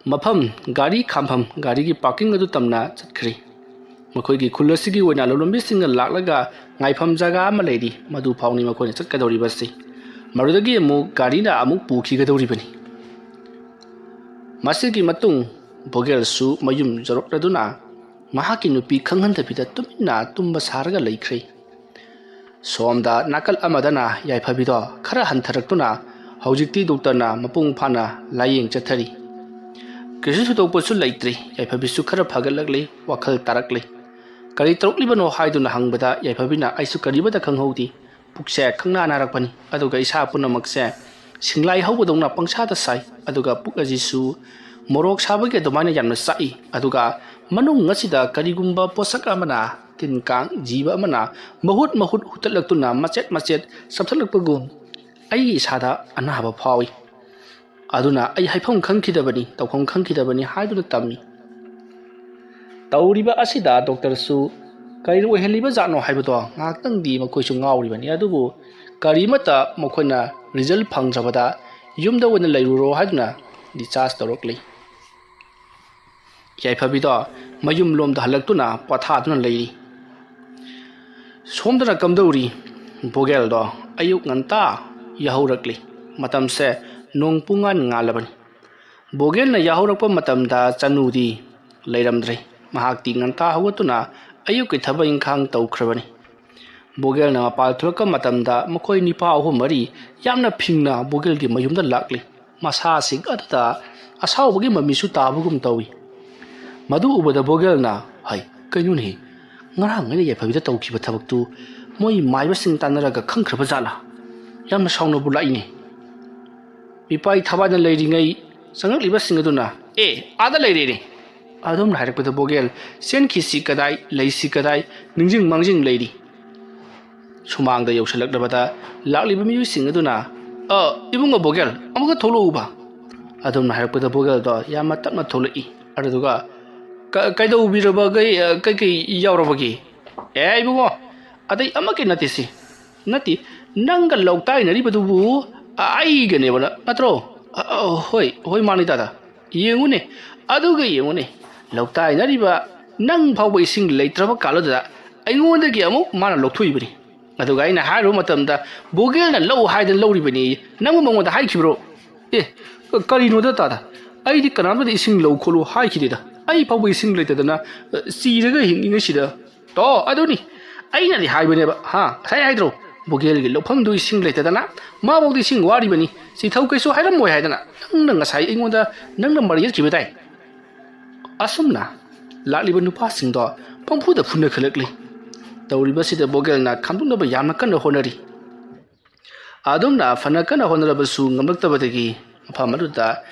ꯃꯐꯝ, ꯒꯥꯔꯤ ꯈꯥꯝꯐꯝ, ꯒꯥꯔꯤꯒꯤ ꯄꯥꯔꯀꯤꯡ ꯑꯗꯨ ꯇꯝꯅ ꯆꯠꯈ꯭ꯔꯤ꯫ ꯃꯈꯣꯏꯒꯤ ꯈꯨꯜ ꯑꯁꯤꯒꯤ ꯑꯣꯏꯅ ꯂꯂꯣꯟꯕꯤꯁꯤꯡꯅ ꯂꯥꯛꯂꯒ ꯉꯥꯏꯐꯝ ꯖꯒꯥ ꯑꯃ ꯂꯩꯔꯤ, ꯃꯗꯨ ꯐꯥꯎꯅꯤ ꯃꯈꯣꯏꯅ ꯆꯠꯀꯗꯧꯔꯤꯕꯁꯤ꯫ ꯃꯗꯨꯗꯒꯤ ꯑꯃꯨꯛ ꯒꯥꯔꯤꯅ ꯑꯃꯨꯛ ꯄꯨꯈꯤꯒꯗꯧꯔꯤꯕꯅꯤ꯫ ꯃꯁꯤꯒꯤ ꯃꯇꯨꯡ ꯕꯣꯒꯦꯜꯁꯨ ꯃꯌꯨꯝ ꯌꯧꯔꯛꯂꯗꯨꯅ ꯃꯍꯥꯛꯀꯤ ꯅꯨꯄꯤ ꯈꯪꯍꯟꯗꯕꯤꯗ ꯇꯨꯃꯤꯟꯅ ꯇꯨꯝꯕ ꯁꯥꯔꯒ ꯂꯩꯈ꯭ꯔꯦ꯫ ꯁꯣꯝꯗ ꯅꯥꯀꯜ ꯑꯃꯗꯅ ꯌꯥꯏꯐꯕꯤꯗꯣ ꯈꯔ ꯍꯟꯊꯔꯛꯇꯨꯅ ꯍꯧꯖꯤꯛꯇꯤ ꯗꯣꯛꯇꯔꯅ ꯃꯄꯨꯡ ꯐꯥꯅ ꯂꯥꯌꯦꯡ ꯆꯠꯊꯔꯤ꯫ ꯀꯩꯁꯨ ꯊꯣꯏꯗꯣꯛꯄꯁꯨ ꯂꯩꯇ꯭ꯔꯤ꯫ ꯌꯥꯏꯐꯕꯤꯁꯨ ꯈꯔ ꯐꯒꯠꯂꯛꯂꯤ, ꯋꯥꯈꯜ ꯇꯥꯔꯛꯂꯤ꯫ "ꯀꯔꯤ ꯇꯧꯔꯛꯂꯤꯕꯅꯣ?" ꯍꯥꯏꯗꯨꯅ ꯍꯪꯕꯗ ꯌꯥꯏꯐꯕꯤꯅ, "ꯑꯩꯁꯨ ꯀꯔꯤꯃꯠꯇ ꯈꯪꯍꯧꯗꯦ꯫ ꯄꯨꯛꯁꯦ ꯈꯪꯅꯥ ꯅꯥꯔꯛꯄꯅꯤ, ꯑꯗꯨꯒ ꯏꯁꯥ ꯄꯨꯝꯅꯃꯛꯁꯦ ꯁꯤꯡꯂꯥꯏ ꯍꯧꯕꯗꯧꯅ ꯄꯪꯁꯥꯗ ꯁꯥꯏ, ꯑꯗꯨꯒ ꯄꯨꯛ ꯑꯁꯤꯁꯨ ꯃꯣꯔꯣꯛ ꯁꯥꯕꯒꯤ ꯑꯗꯨꯃꯥꯏꯅ ꯌꯥꯝꯅ ꯆꯥꯛꯏ, ꯑꯗꯨꯒ ꯃꯅꯨꯡ ꯑꯁꯤꯗ ꯀꯔꯤꯒꯨꯝꯕ ꯄꯣꯠꯁꯛ ꯑꯃꯅ, ꯇꯤꯟ ꯀꯥꯡ ꯖꯤꯕ ꯑꯃꯅ ꯃꯍꯨꯠ ꯃꯍꯨꯠ ꯍꯨꯠꯇꯠꯂꯛꯇꯨꯅ ꯃꯆꯦꯠ ꯃꯆꯦꯠ ꯆꯞꯊꯠꯂꯛꯄꯒꯨꯝ ꯑꯩꯒꯤ ꯏꯁꯥꯗ ꯑꯅꯥꯕ ꯐꯥꯎꯏ꯫ ꯑꯗꯨꯅ ꯑꯩ ꯍꯥꯏꯐꯝ ꯈꯪꯈꯤꯗꯕꯅꯤ, ꯇꯧꯐꯝ ꯈꯪꯈꯤꯗꯕꯅꯤ" ꯍꯥꯏꯗꯨꯅ ꯇꯝꯃꯤ꯫ ꯇꯧꯔꯤꯕ ꯑꯁꯤꯗ ꯗꯣꯛꯇꯔꯁꯨ ꯀꯔꯤ ꯑꯣꯏꯍꯜꯂꯤꯕ ꯖꯥꯠꯅꯣ ꯍꯥꯏꯕꯗꯣ ꯉꯥꯏꯍꯥꯛꯇꯪꯗꯤ ꯃꯈꯣꯏꯁꯨ ꯉꯥꯎꯔꯤꯕꯅꯤ꯫ ꯑꯗꯨꯕꯨ ꯀꯔꯤꯃꯠꯇ ꯃꯈꯣꯏꯅ ꯔꯤꯖꯜ ꯐꯪꯗ꯭ꯔꯕꯗ ꯌꯨꯝꯗ ꯑꯣꯏꯅ ꯂꯩꯔꯨꯔꯣ ꯍꯥꯏꯗꯨꯅ ꯗꯤꯆꯥꯔꯖ ꯇꯧꯔꯛꯂꯤ꯫ ꯌꯥꯏꯐꯕꯤꯗꯣ ꯃꯌꯨꯝ ꯂꯣꯝꯗ ꯍꯜꯂꯛꯇꯨꯅ ꯄꯣꯊꯥꯗꯨꯅ ꯂꯩꯔꯤ꯫ ꯁꯣꯝꯗꯅ ꯀꯝꯗꯧꯔꯤ? ꯕꯣꯒꯦꯜꯗꯣ ꯑꯌꯨꯛ ꯉꯟꯇꯥ ꯌꯥꯍꯧꯔꯛꯂꯤ꯫ ꯃꯇꯝꯁꯦ ꯅꯣꯡ ꯄꯨꯡꯉꯥꯟ ꯉꯥꯜꯂꯕꯅꯤ꯫ ꯕꯣꯒꯦꯜꯅ ꯌꯥꯍꯧꯔꯛꯄ ꯃꯇꯝꯗ ꯆꯅꯨꯗꯤ ꯂꯩꯔꯝꯗ꯭ꯔꯦ꯫ ꯃꯍꯥꯛꯇꯤ ꯉꯟꯇꯥ ꯍꯧꯒꯠꯇꯨꯅ ꯑꯌꯨꯛꯀꯤ ꯊꯕꯛ ꯏꯪꯈꯥꯡ ꯇꯧꯈ꯭ꯔꯕꯅꯤ꯫ ꯕꯣꯒꯦꯜꯅ ꯃꯄꯥꯜ ꯊꯣꯛꯂꯛꯄ ꯃꯇꯝꯗ ꯃꯈꯣꯏ ꯅꯤꯄꯥ ꯑꯍꯨꯝ ꯃꯔꯤ ꯌꯥꯝꯅ ꯐꯤꯡꯅ ꯕꯣꯒꯦꯜꯒꯤ ꯃꯌꯨꯝꯗ ꯂꯥꯛꯂꯤ꯫ ꯃꯁꯥꯁꯤꯡ ꯑꯗꯨꯗ ꯑꯁꯥꯎꯕꯒꯤ ꯃꯃꯤꯁꯨ ꯇꯥꯕꯒꯨꯝ ꯇꯧꯏ꯫ ꯃꯗꯨ ꯎꯕꯗ ꯕꯣꯒꯦꯜꯅ, "ꯍꯩ, ꯀꯩꯅꯣꯅꯦ? ꯉꯔꯥꯡ ꯑꯩꯅ ꯌꯥꯏꯐꯕꯤꯗ ꯇꯧꯈꯤꯕ ꯊꯕꯛꯇꯨ ꯃꯣꯏ ꯃꯥꯏꯕꯁꯤꯡ ꯇꯥꯟꯅꯔꯒ ꯈꯪꯈ꯭ꯔꯕ ꯖꯥꯠꯂꯥ? ꯌꯥꯝꯅ ꯁꯥꯎꯅꯕꯨ ꯂꯥꯛꯏꯅꯦ꯫" ꯃꯤꯄꯥꯏ ꯊꯕꯥꯏꯅ ꯂꯩꯔꯤꯉꯩ ꯆꯪꯂꯛꯂꯤꯕꯁꯤꯡ ꯑꯗꯨꯅ "ꯑꯦ, ꯑꯥꯗ ꯂꯩꯔꯦꯅꯦ!" ꯑꯗꯨꯝꯅ ꯍꯥꯏꯔꯛꯄꯗ ꯕꯣꯒꯦꯜ ꯆꯦꯟꯈꯤꯁꯤ ꯀꯗꯥꯏ, ꯂꯩꯁꯤ ꯀꯗꯥꯏ, ꯅꯤꯡꯁꯤꯡ ꯃꯥꯡꯖꯤꯡ ꯂꯩꯔꯤ꯫ ꯁꯨꯃꯥꯡꯗ ꯌꯧꯁꯤꯜꯂꯛꯂꯕꯗ ꯂꯥꯛꯂꯤꯕ ꯃꯤꯑꯣꯏꯁꯤꯡ ꯑꯗꯨꯅ, "ꯑ, ꯏꯕꯨꯡꯉꯣ ꯕꯣꯒꯦꯜ, ꯑꯃꯨꯛꯇ ꯊꯣꯛꯂꯛꯎꯕ!" ꯑꯗꯨꯝꯅ ꯍꯥꯏꯔꯛꯄꯗ ꯕꯣꯒꯦꯜꯗꯣ ꯌꯥꯝꯅ ꯇꯞꯅ ꯊꯣꯛꯂꯛꯏ꯫ ꯑꯗꯨꯗꯨꯒ, "ꯀ-, ꯀꯩꯗꯧꯕꯤꯔꯕꯒꯦ? ꯑ, ꯀꯩꯀꯩ ꯌꯥꯎꯔꯕꯒꯦ?" "ꯑꯦ, ꯏꯕꯨꯡꯉꯣ, ꯑꯇꯩ ꯑꯃꯠꯇ ꯅꯠꯇꯦ ꯁꯤ꯫ ꯅꯠꯇꯦ, ꯅꯪꯒ ꯂꯧꯇꯥꯏꯅꯔꯤꯕꯗꯨꯕꯨ ꯑ-, ꯑꯩꯒꯅꯦꯕ, ꯅ-, ꯅꯠꯇ꯭ꯔꯣ?" "ꯑ, ꯑ, ꯍꯣꯏ, ꯍꯣꯏ, ꯃꯥꯅꯤ ꯇꯥꯗ꯫ ꯌꯦꯡꯉꯨꯅꯦ, ꯑꯗꯨꯒ ꯌꯦꯡꯉꯨꯅꯦ, ꯂꯧꯇꯥꯏꯅꯔꯤꯕ ꯅꯪ ꯐꯥꯎꯕ ꯏꯁꯤꯡ ꯂꯩꯇ꯭ꯔꯕ ꯀꯥꯟꯗꯨꯗ ꯑꯩꯉꯣꯟꯗꯒꯤ ꯑꯃꯨꯛ ꯃꯥꯅ ꯂꯧꯊꯣꯛꯏꯕꯅꯤ꯫ ꯑꯗꯨꯒ ꯑꯩꯅ ꯍꯥꯏꯔꯨꯕ ꯃꯇꯝꯗ ꯕꯣꯒꯦꯜꯅ ꯂꯧ ꯍꯥꯏꯗꯅ ꯂꯧꯔꯤꯕꯅꯤ꯫ ꯅꯪꯕꯨ ꯃꯉꯣꯟꯗ ꯍꯥꯏꯈꯤꯕ꯭ꯔꯣ?" "ꯑꯦ, ꯀꯔꯤꯅꯣꯗ ꯇꯥꯗ? ꯑꯩꯗꯤ ꯀꯅꯥꯝꯇꯗ ꯏꯁꯤꯡ ꯂꯧ ꯈꯣꯠꯂꯨ ꯍꯥꯏꯈꯤꯗꯦꯗ꯫ ꯑꯩ ꯐꯥꯎꯕ ꯏꯁꯤꯡ ꯂꯩꯇꯗꯅ, ꯑ, ꯁꯤꯔꯒ ꯍꯤꯡꯉꯤꯉꯩꯁꯤꯗ꯫" "ꯇꯣ, ꯑꯗꯨꯅꯤ꯫ ꯑꯩꯅꯗꯤ ꯍꯥꯏꯕꯅꯦꯕ, ꯍꯥ? ꯉꯁꯥꯏ ꯍꯥꯏꯗ꯭ꯔꯣ? ꯕꯣꯒꯦꯜꯒꯤ ꯂꯧꯐꯝꯗꯨ ꯏꯁꯤꯡ ꯂꯩꯇꯗꯅ ꯃꯥꯐꯥꯎꯗ ꯏꯁꯤꯡ ꯋꯥꯔꯤꯕꯅꯤ꯫ ꯆꯤꯊꯧ ꯀꯩꯁꯨ ꯍꯥꯏꯔꯝꯃꯣꯏ ꯍꯥꯏꯗꯅ ꯅꯪꯅ ꯉꯁꯥꯏ ꯑꯩꯉꯣꯟꯗ ꯅꯪꯅ ꯃꯔꯩ ꯌꯦꯠꯈꯤꯕꯗꯥꯏ?" ꯑꯁꯨꯝꯅ ꯂꯥꯛꯂꯤꯕ ꯅꯨꯄꯥꯁꯤꯡꯗꯣ ꯄꯪꯐꯨꯗ ꯐꯨꯅꯈꯠꯂꯛꯂꯤ꯫ ꯇꯧꯔꯤꯕꯁꯤꯗ ꯕꯣꯒꯦꯜꯅ ꯈꯥꯝꯗꯣꯛꯅꯕ ꯌꯥꯝꯅ ꯀꯟꯅ ꯍꯣꯠꯅꯔꯤ꯫ ꯑꯗꯨꯝꯅ ꯐꯅ ꯀꯟꯅ ꯍꯣꯠꯅꯔꯕꯁꯨ ꯉꯝꯂꯛꯇꯕꯗꯒꯤ ꯃꯐꯝ ꯑꯗꯨꯗ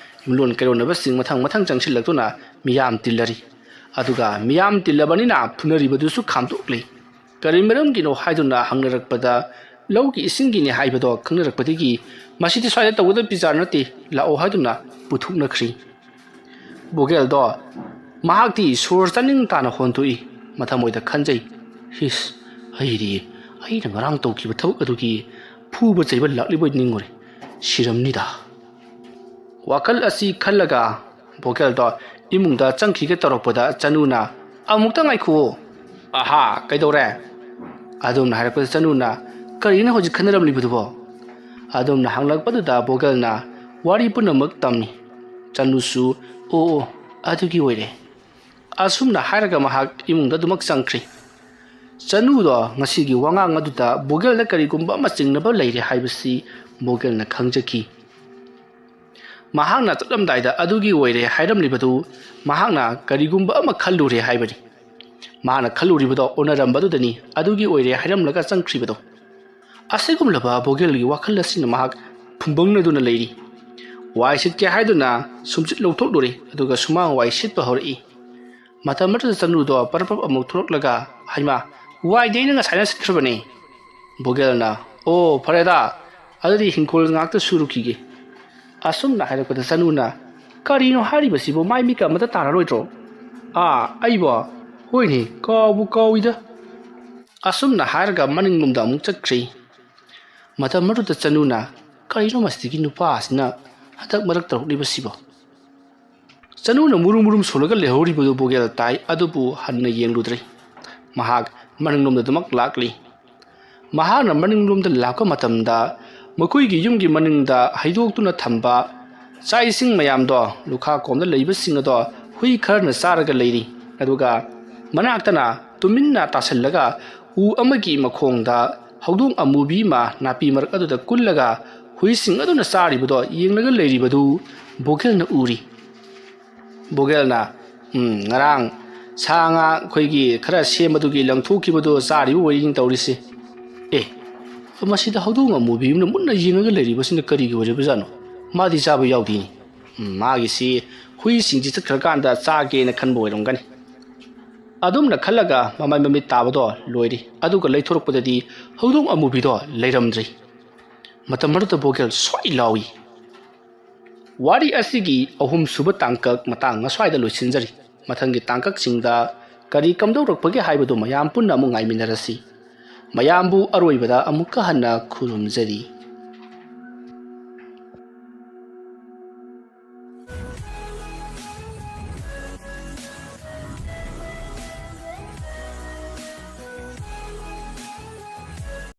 ꯌꯨꯝꯂꯣꯟ ꯀꯩꯔꯣꯟꯅꯕꯁꯤꯡ ꯃꯊꯪ ꯃꯊꯪ ꯆꯪꯁꯤꯜꯂꯛꯇꯨꯅ ꯃꯤꯌꯥꯝ ꯇꯤꯜꯂꯔꯤ꯫ ꯑꯗꯨꯒ ꯃꯤꯌꯥꯝ ꯇꯤꯜꯂꯕꯅꯤꯅ ꯐꯨꯅꯔꯤꯕꯗꯨꯁꯨ ꯈꯥꯝꯗꯣꯛꯂꯤ꯫ ꯀꯔꯤ ꯃꯔꯝꯒꯤꯅꯣ ꯍꯥꯏꯗꯨꯅ ꯍꯪꯅꯔꯛꯄꯗ, "ꯂꯧꯒꯤ ꯏꯁꯤꯡꯒꯤꯅꯤ" ꯍꯥꯏꯕꯗꯣ ꯈꯪꯅꯔꯛꯄꯗꯒꯤ, "ꯃꯁꯤꯗꯤ ꯁ꯭ꯋꯥꯏꯗ ꯇꯧꯒꯗꯕ ꯕꯤꯆꯥꯔ ꯅꯠꯇꯦ, ꯂꯥꯛꯑꯣ" ꯍꯥꯏꯗꯨꯅ ꯄꯨꯊꯣꯛꯅꯈ꯭ꯔꯤ꯫ ꯕꯣꯒꯦꯜꯗꯣ ꯃꯍꯥꯛꯇꯤ ꯁꯣꯔ ꯆꯥꯅꯤꯡ ꯇꯥꯅ ꯍꯣꯟꯗꯣꯛꯏ꯫ ꯃꯊꯃꯣꯏꯗ ꯈꯟꯖꯩ, "ꯍꯤꯁ, ꯑꯩꯗꯤ ꯑꯩꯅ ꯉꯔꯥꯡ ꯇꯧꯈꯤꯕ ꯊꯕꯛ ꯑꯗꯨꯒꯤ ꯐꯨꯕ ꯆꯩꯕ ꯂꯥꯛꯂꯤꯕꯣꯏ ꯅꯤꯡꯉꯨꯔꯦ꯫ ꯁꯤꯔꯝꯅꯤꯗ"꯫ ꯋꯥꯈꯜ ꯑꯁꯤ ꯈꯜꯂꯒ ꯕꯣꯒꯦꯜꯗꯣ ꯏꯃꯨꯡꯗ ꯆꯪꯈꯤꯒꯦ ꯇꯧꯔꯛꯄꯗ ꯆꯅꯨꯅ, "ꯑꯃꯨꯛꯇ ꯉꯥꯏꯈꯨꯑꯣ"꯫ "ꯑꯍꯥ, ꯀꯩꯗꯧꯔꯦ?" ꯑꯗꯨꯝꯅ ꯍꯥꯏꯔꯛꯄꯗ ꯆꯅꯨꯅ, "ꯀꯔꯤꯅꯣ ꯍꯧꯖꯤꯛ ꯈꯟꯅꯔꯝꯂꯤꯕꯗꯨꯕꯣ?" ꯑꯗꯨꯝꯅ ꯍꯪꯂꯛꯄꯗꯨꯗ ꯕꯣꯒꯦꯜꯅ ꯋꯥꯔꯤ ꯄꯨꯝꯅꯃꯛ ꯇꯝꯃꯤ꯫ ꯆꯅꯨꯁꯨ, "ꯑꯣ, ꯑꯣ, ꯑꯗꯨꯒꯤ ꯑꯣꯏꯔꯦ"꯫ ꯑꯁꯨꯝꯅ ꯍꯥꯏꯔꯒ ꯃꯍꯥꯛ ꯏꯃꯨꯡꯗ ꯑꯗꯨꯃꯛ ꯆꯪꯈ꯭ꯔꯤ꯫ ꯆꯅꯨꯗꯣ ꯉꯁꯤꯒꯤ ꯋꯥꯉꯥꯡ ꯑꯗꯨꯗ ꯕꯣꯒꯦꯜꯗ ꯀꯔꯤꯒꯨꯝꯕ ꯑꯃ ꯆꯤꯡꯅꯕ ꯂꯩꯔꯦ ꯍꯥꯏꯕꯁꯤ ꯕꯣꯒꯦꯜꯅ ꯈꯪꯖꯈꯤ꯫ ꯃꯍꯥꯛꯅ ꯆꯠꯂꯝꯗꯥꯏꯗ "ꯑꯗꯨꯒꯤ ꯑꯣꯏꯔꯦ" ꯍꯥꯏꯔꯝꯂꯤꯕꯗꯨ ꯃꯍꯥꯛꯅ ꯀꯔꯤꯒꯨꯝꯕ ꯑꯃ ꯈꯜꯂꯨꯔꯦ ꯍꯥꯏꯕꯅꯤ꯫ ꯃꯍꯥꯛꯅ ꯈꯜꯂꯨꯔꯤꯕꯗꯣ ꯑꯣꯟꯅꯔꯝꯕꯗꯨꯗꯅꯤ "ꯑꯗꯨꯒꯤ ꯑꯣꯏꯔꯦ" ꯍꯥꯏꯔꯝꯂꯒ ꯆꯪꯈ꯭ꯔꯤꯕꯗꯣ꯫ ꯑꯁꯤꯒꯨꯝꯂꯕ ꯕꯣꯒꯦꯜꯒꯤ ꯋꯥꯈꯜ ꯑꯁꯤꯅ ꯃꯍꯥꯛ ꯐꯨꯝꯕꯪꯅꯗꯨꯅ ꯂꯩꯔꯤ꯫ ꯋꯥꯏ ꯁꯤꯠꯀꯦ ꯍꯥꯏꯗꯨꯅ ꯁꯨꯝꯆꯤꯠ ꯂꯧꯊꯣꯛꯂꯨꯔꯦ, ꯑꯗꯨꯒ ꯁꯨꯃꯥꯡ ꯋꯥꯏ ꯁꯤꯠꯄ ꯍꯧꯔꯛꯏ꯫ ꯃꯇꯝ ꯑꯗꯨꯗ ꯆꯅꯨꯗꯣ ꯄꯔꯞ ꯄꯔꯞ ꯑꯃꯨꯛ ꯊꯣꯛꯂꯛꯂꯒ, "ꯍꯩꯃꯥ, ꯋꯥꯏꯗꯤ ꯑꯩꯅ ꯉꯁꯥꯏꯅ ꯁꯤꯠꯈ꯭ꯔꯕꯅꯦ꯫" ꯕꯣꯒꯦꯜꯅ, "ꯑꯣ, ꯐꯔꯦꯗ, ꯑꯗꯨꯗꯤ ꯍꯤꯡꯈꯣꯜ ꯉꯥꯛꯇ ꯁꯨꯔꯨꯈꯤꯒꯦ꯫" ꯑꯁꯨꯝꯅ ꯍꯥꯏꯔꯛꯄꯗ ꯆꯅꯨꯅ, "ꯀꯔꯤꯅꯣ ꯍꯥꯏꯔꯤꯕꯁꯤꯕꯨ? ꯃꯥꯏ ꯃꯤꯠꯀ ꯑꯃꯠꯇ ꯇꯥꯔꯔꯣꯏꯗ꯭ꯔꯣ?" "ꯑꯥ, ꯑꯩꯕꯣ? ꯍꯣꯏꯅꯦ, ꯀꯥꯎꯕꯨ ꯀꯥꯎꯏꯗ꯫" ꯑꯁꯨꯝꯅ ꯍꯥꯏꯔꯒ ꯃꯅꯤꯡꯂꯣꯝꯗ ꯑꯃꯨꯛ ꯆꯠꯈ꯭ꯔꯦ꯫ ꯃꯇꯝ ꯑꯗꯨꯗ ꯆꯅꯨꯅ, "ꯀꯔꯤꯅꯣ ꯃꯁꯤꯒꯤ ꯅꯨꯄꯥ ꯑꯁꯤꯅ ꯍꯟꯗꯛ ꯃꯔꯛ ꯇꯧꯔꯛꯂꯤꯕꯁꯤꯕꯣ?" ꯆꯅꯨꯅ ꯃꯨꯔꯨꯝ ꯃꯨꯔꯨꯝ ꯁꯣꯜꯂꯒ ꯂꯩꯍꯧꯔꯤꯕꯗꯨ ꯕꯣꯒꯦꯜ ꯇꯥꯏ, ꯑꯗꯨꯕꯨ ꯍꯟꯅ ꯌꯦꯡꯂꯨꯗ꯭ꯔꯦ꯫ ꯃꯍꯥꯛ ꯃꯅꯤꯡꯂꯣꯝꯗ ꯑꯗꯨꯃꯛ ꯂꯥꯛꯂꯤ꯫ ꯃꯍꯥꯛꯅ ꯃꯅꯤꯡꯂꯣꯝꯗ ꯂꯥꯛꯄ ꯃꯇꯝꯗ, ꯃꯈꯣꯏꯒꯤ ꯌꯨꯝꯒꯤ ꯃꯅꯤꯡꯗ ꯍꯩꯗꯣꯛꯇꯨꯅ ꯊꯝꯕ ꯆꯥꯛ ꯏꯁꯤꯡ ꯃꯌꯥꯝꯗꯣ, ꯂꯨꯈꯥ ꯀꯣꯝꯗ ꯂꯩꯕꯁꯤꯡ ꯑꯗꯣ ꯍꯨꯏ ꯈꯔꯅ ꯆꯥꯔꯒ ꯂꯩꯔꯤ꯫ ꯑꯗꯨꯒ ꯃꯅꯥꯛꯇꯅ ꯇꯨꯃꯤꯟꯅ ꯇꯥꯁꯤꯜꯂꯒ ꯎ ꯑꯃꯒꯤ ꯃꯈꯣꯡꯗ ꯍꯧꯗꯣꯡ ꯑꯃꯨꯕꯤ ꯑꯃ ꯅꯥꯄꯤ ꯃꯔꯛ ꯑꯗꯨꯗ ꯀꯨꯜꯂꯒ ꯍꯨꯏꯁꯤꯡ ꯑꯗꯨꯅ ꯆꯥꯔꯤꯕꯗꯣ ꯌꯦꯡꯂꯒ ꯂꯩꯔꯤꯕꯗꯨ ꯕꯣꯒꯦꯜꯅ ꯎꯔꯤ꯫ ꯕꯣꯒꯦꯜꯅ, "ꯎꯝ, ꯉꯔꯥꯡ ꯁꯥ ꯉꯥ ꯑꯩꯈꯣꯏꯒꯤ ꯈꯔ ꯁꯦꯝꯕꯗꯨꯒꯤ ꯂꯪꯊꯣꯛꯈꯤꯕꯗꯣ ꯆꯥꯔꯤꯕ ꯑꯣꯏꯔꯤꯅꯤ ꯇꯧꯔꯤꯁꯦ꯫ ꯑꯦ, ꯃꯁꯤꯗ ꯍꯧꯗꯣꯡ ꯑꯃꯨꯕꯤ ꯑꯃꯅ ꯃꯨꯟꯅ ꯌꯦꯡꯉꯒ ꯂꯩꯔꯤꯕꯁꯤꯅ ꯀꯔꯤꯒꯤ ꯑꯣꯏꯔꯤꯕꯖꯥꯠꯅꯣ? ꯃꯥꯗꯤ ꯆꯥꯕ ꯌꯥꯎꯗꯦꯅꯦ꯫ ꯎꯝ, ꯃꯥꯒꯤꯁꯤ ꯍꯨꯏꯁꯤꯡꯁꯤ ꯆꯠꯈ꯭ꯔꯀꯥꯟꯗ ꯆꯥꯒꯦꯅ ꯈꯟꯕ ꯑꯣꯏꯔꯝꯒꯅꯤ꯫" ꯑꯗꯨꯝꯅ ꯈꯜꯂꯒ ꯃꯃꯥꯏ ꯃꯃꯤꯠ ꯇꯥꯕꯗꯣ ꯂꯣꯏꯔꯤ꯫ ꯑꯗꯨꯒ ꯂꯩꯊꯣꯔꯛꯄꯗꯗꯤ ꯍꯧꯗꯣꯡ ꯑꯃꯨꯕꯤꯗꯣ ꯂꯩꯔꯝꯗ꯭ꯔꯤ꯫ ꯃꯇꯝ ꯑꯗꯨꯗ ꯕꯣꯒꯦꯜ ꯁ꯭ꯋꯥꯏ ꯂꯥꯎꯏ꯫ ꯋꯥꯔꯤ ꯑꯁꯤꯒꯤ ꯑꯍꯨꯝꯁꯨꯕ ꯇꯥꯡꯀꯛ ꯃꯇꯥꯡ ꯑꯁ꯭ꯋꯥꯏꯗ ꯂꯣꯏꯁꯤꯟꯖꯔꯤ꯫ ꯃꯊꯪꯒꯤ ꯇꯥꯡꯀꯛꯁꯤꯡꯗ ꯀꯔꯤ ꯀꯝꯗꯧꯔꯛꯄꯒꯦ ꯍꯥꯏꯕꯗꯨ ꯃꯌꯥꯝ ꯄꯨꯟꯅ ꯑꯃꯨꯛ ꯉꯥꯏꯃꯤꯟꯅꯔꯁꯤ꯫ ꯃꯌꯥꯝꯕꯨ ꯑꯔꯣꯏꯕꯗ ꯑꯃꯨꯛꯀ ꯍꯟꯅ ꯈꯨꯔꯨꯝꯖꯔꯤ꯫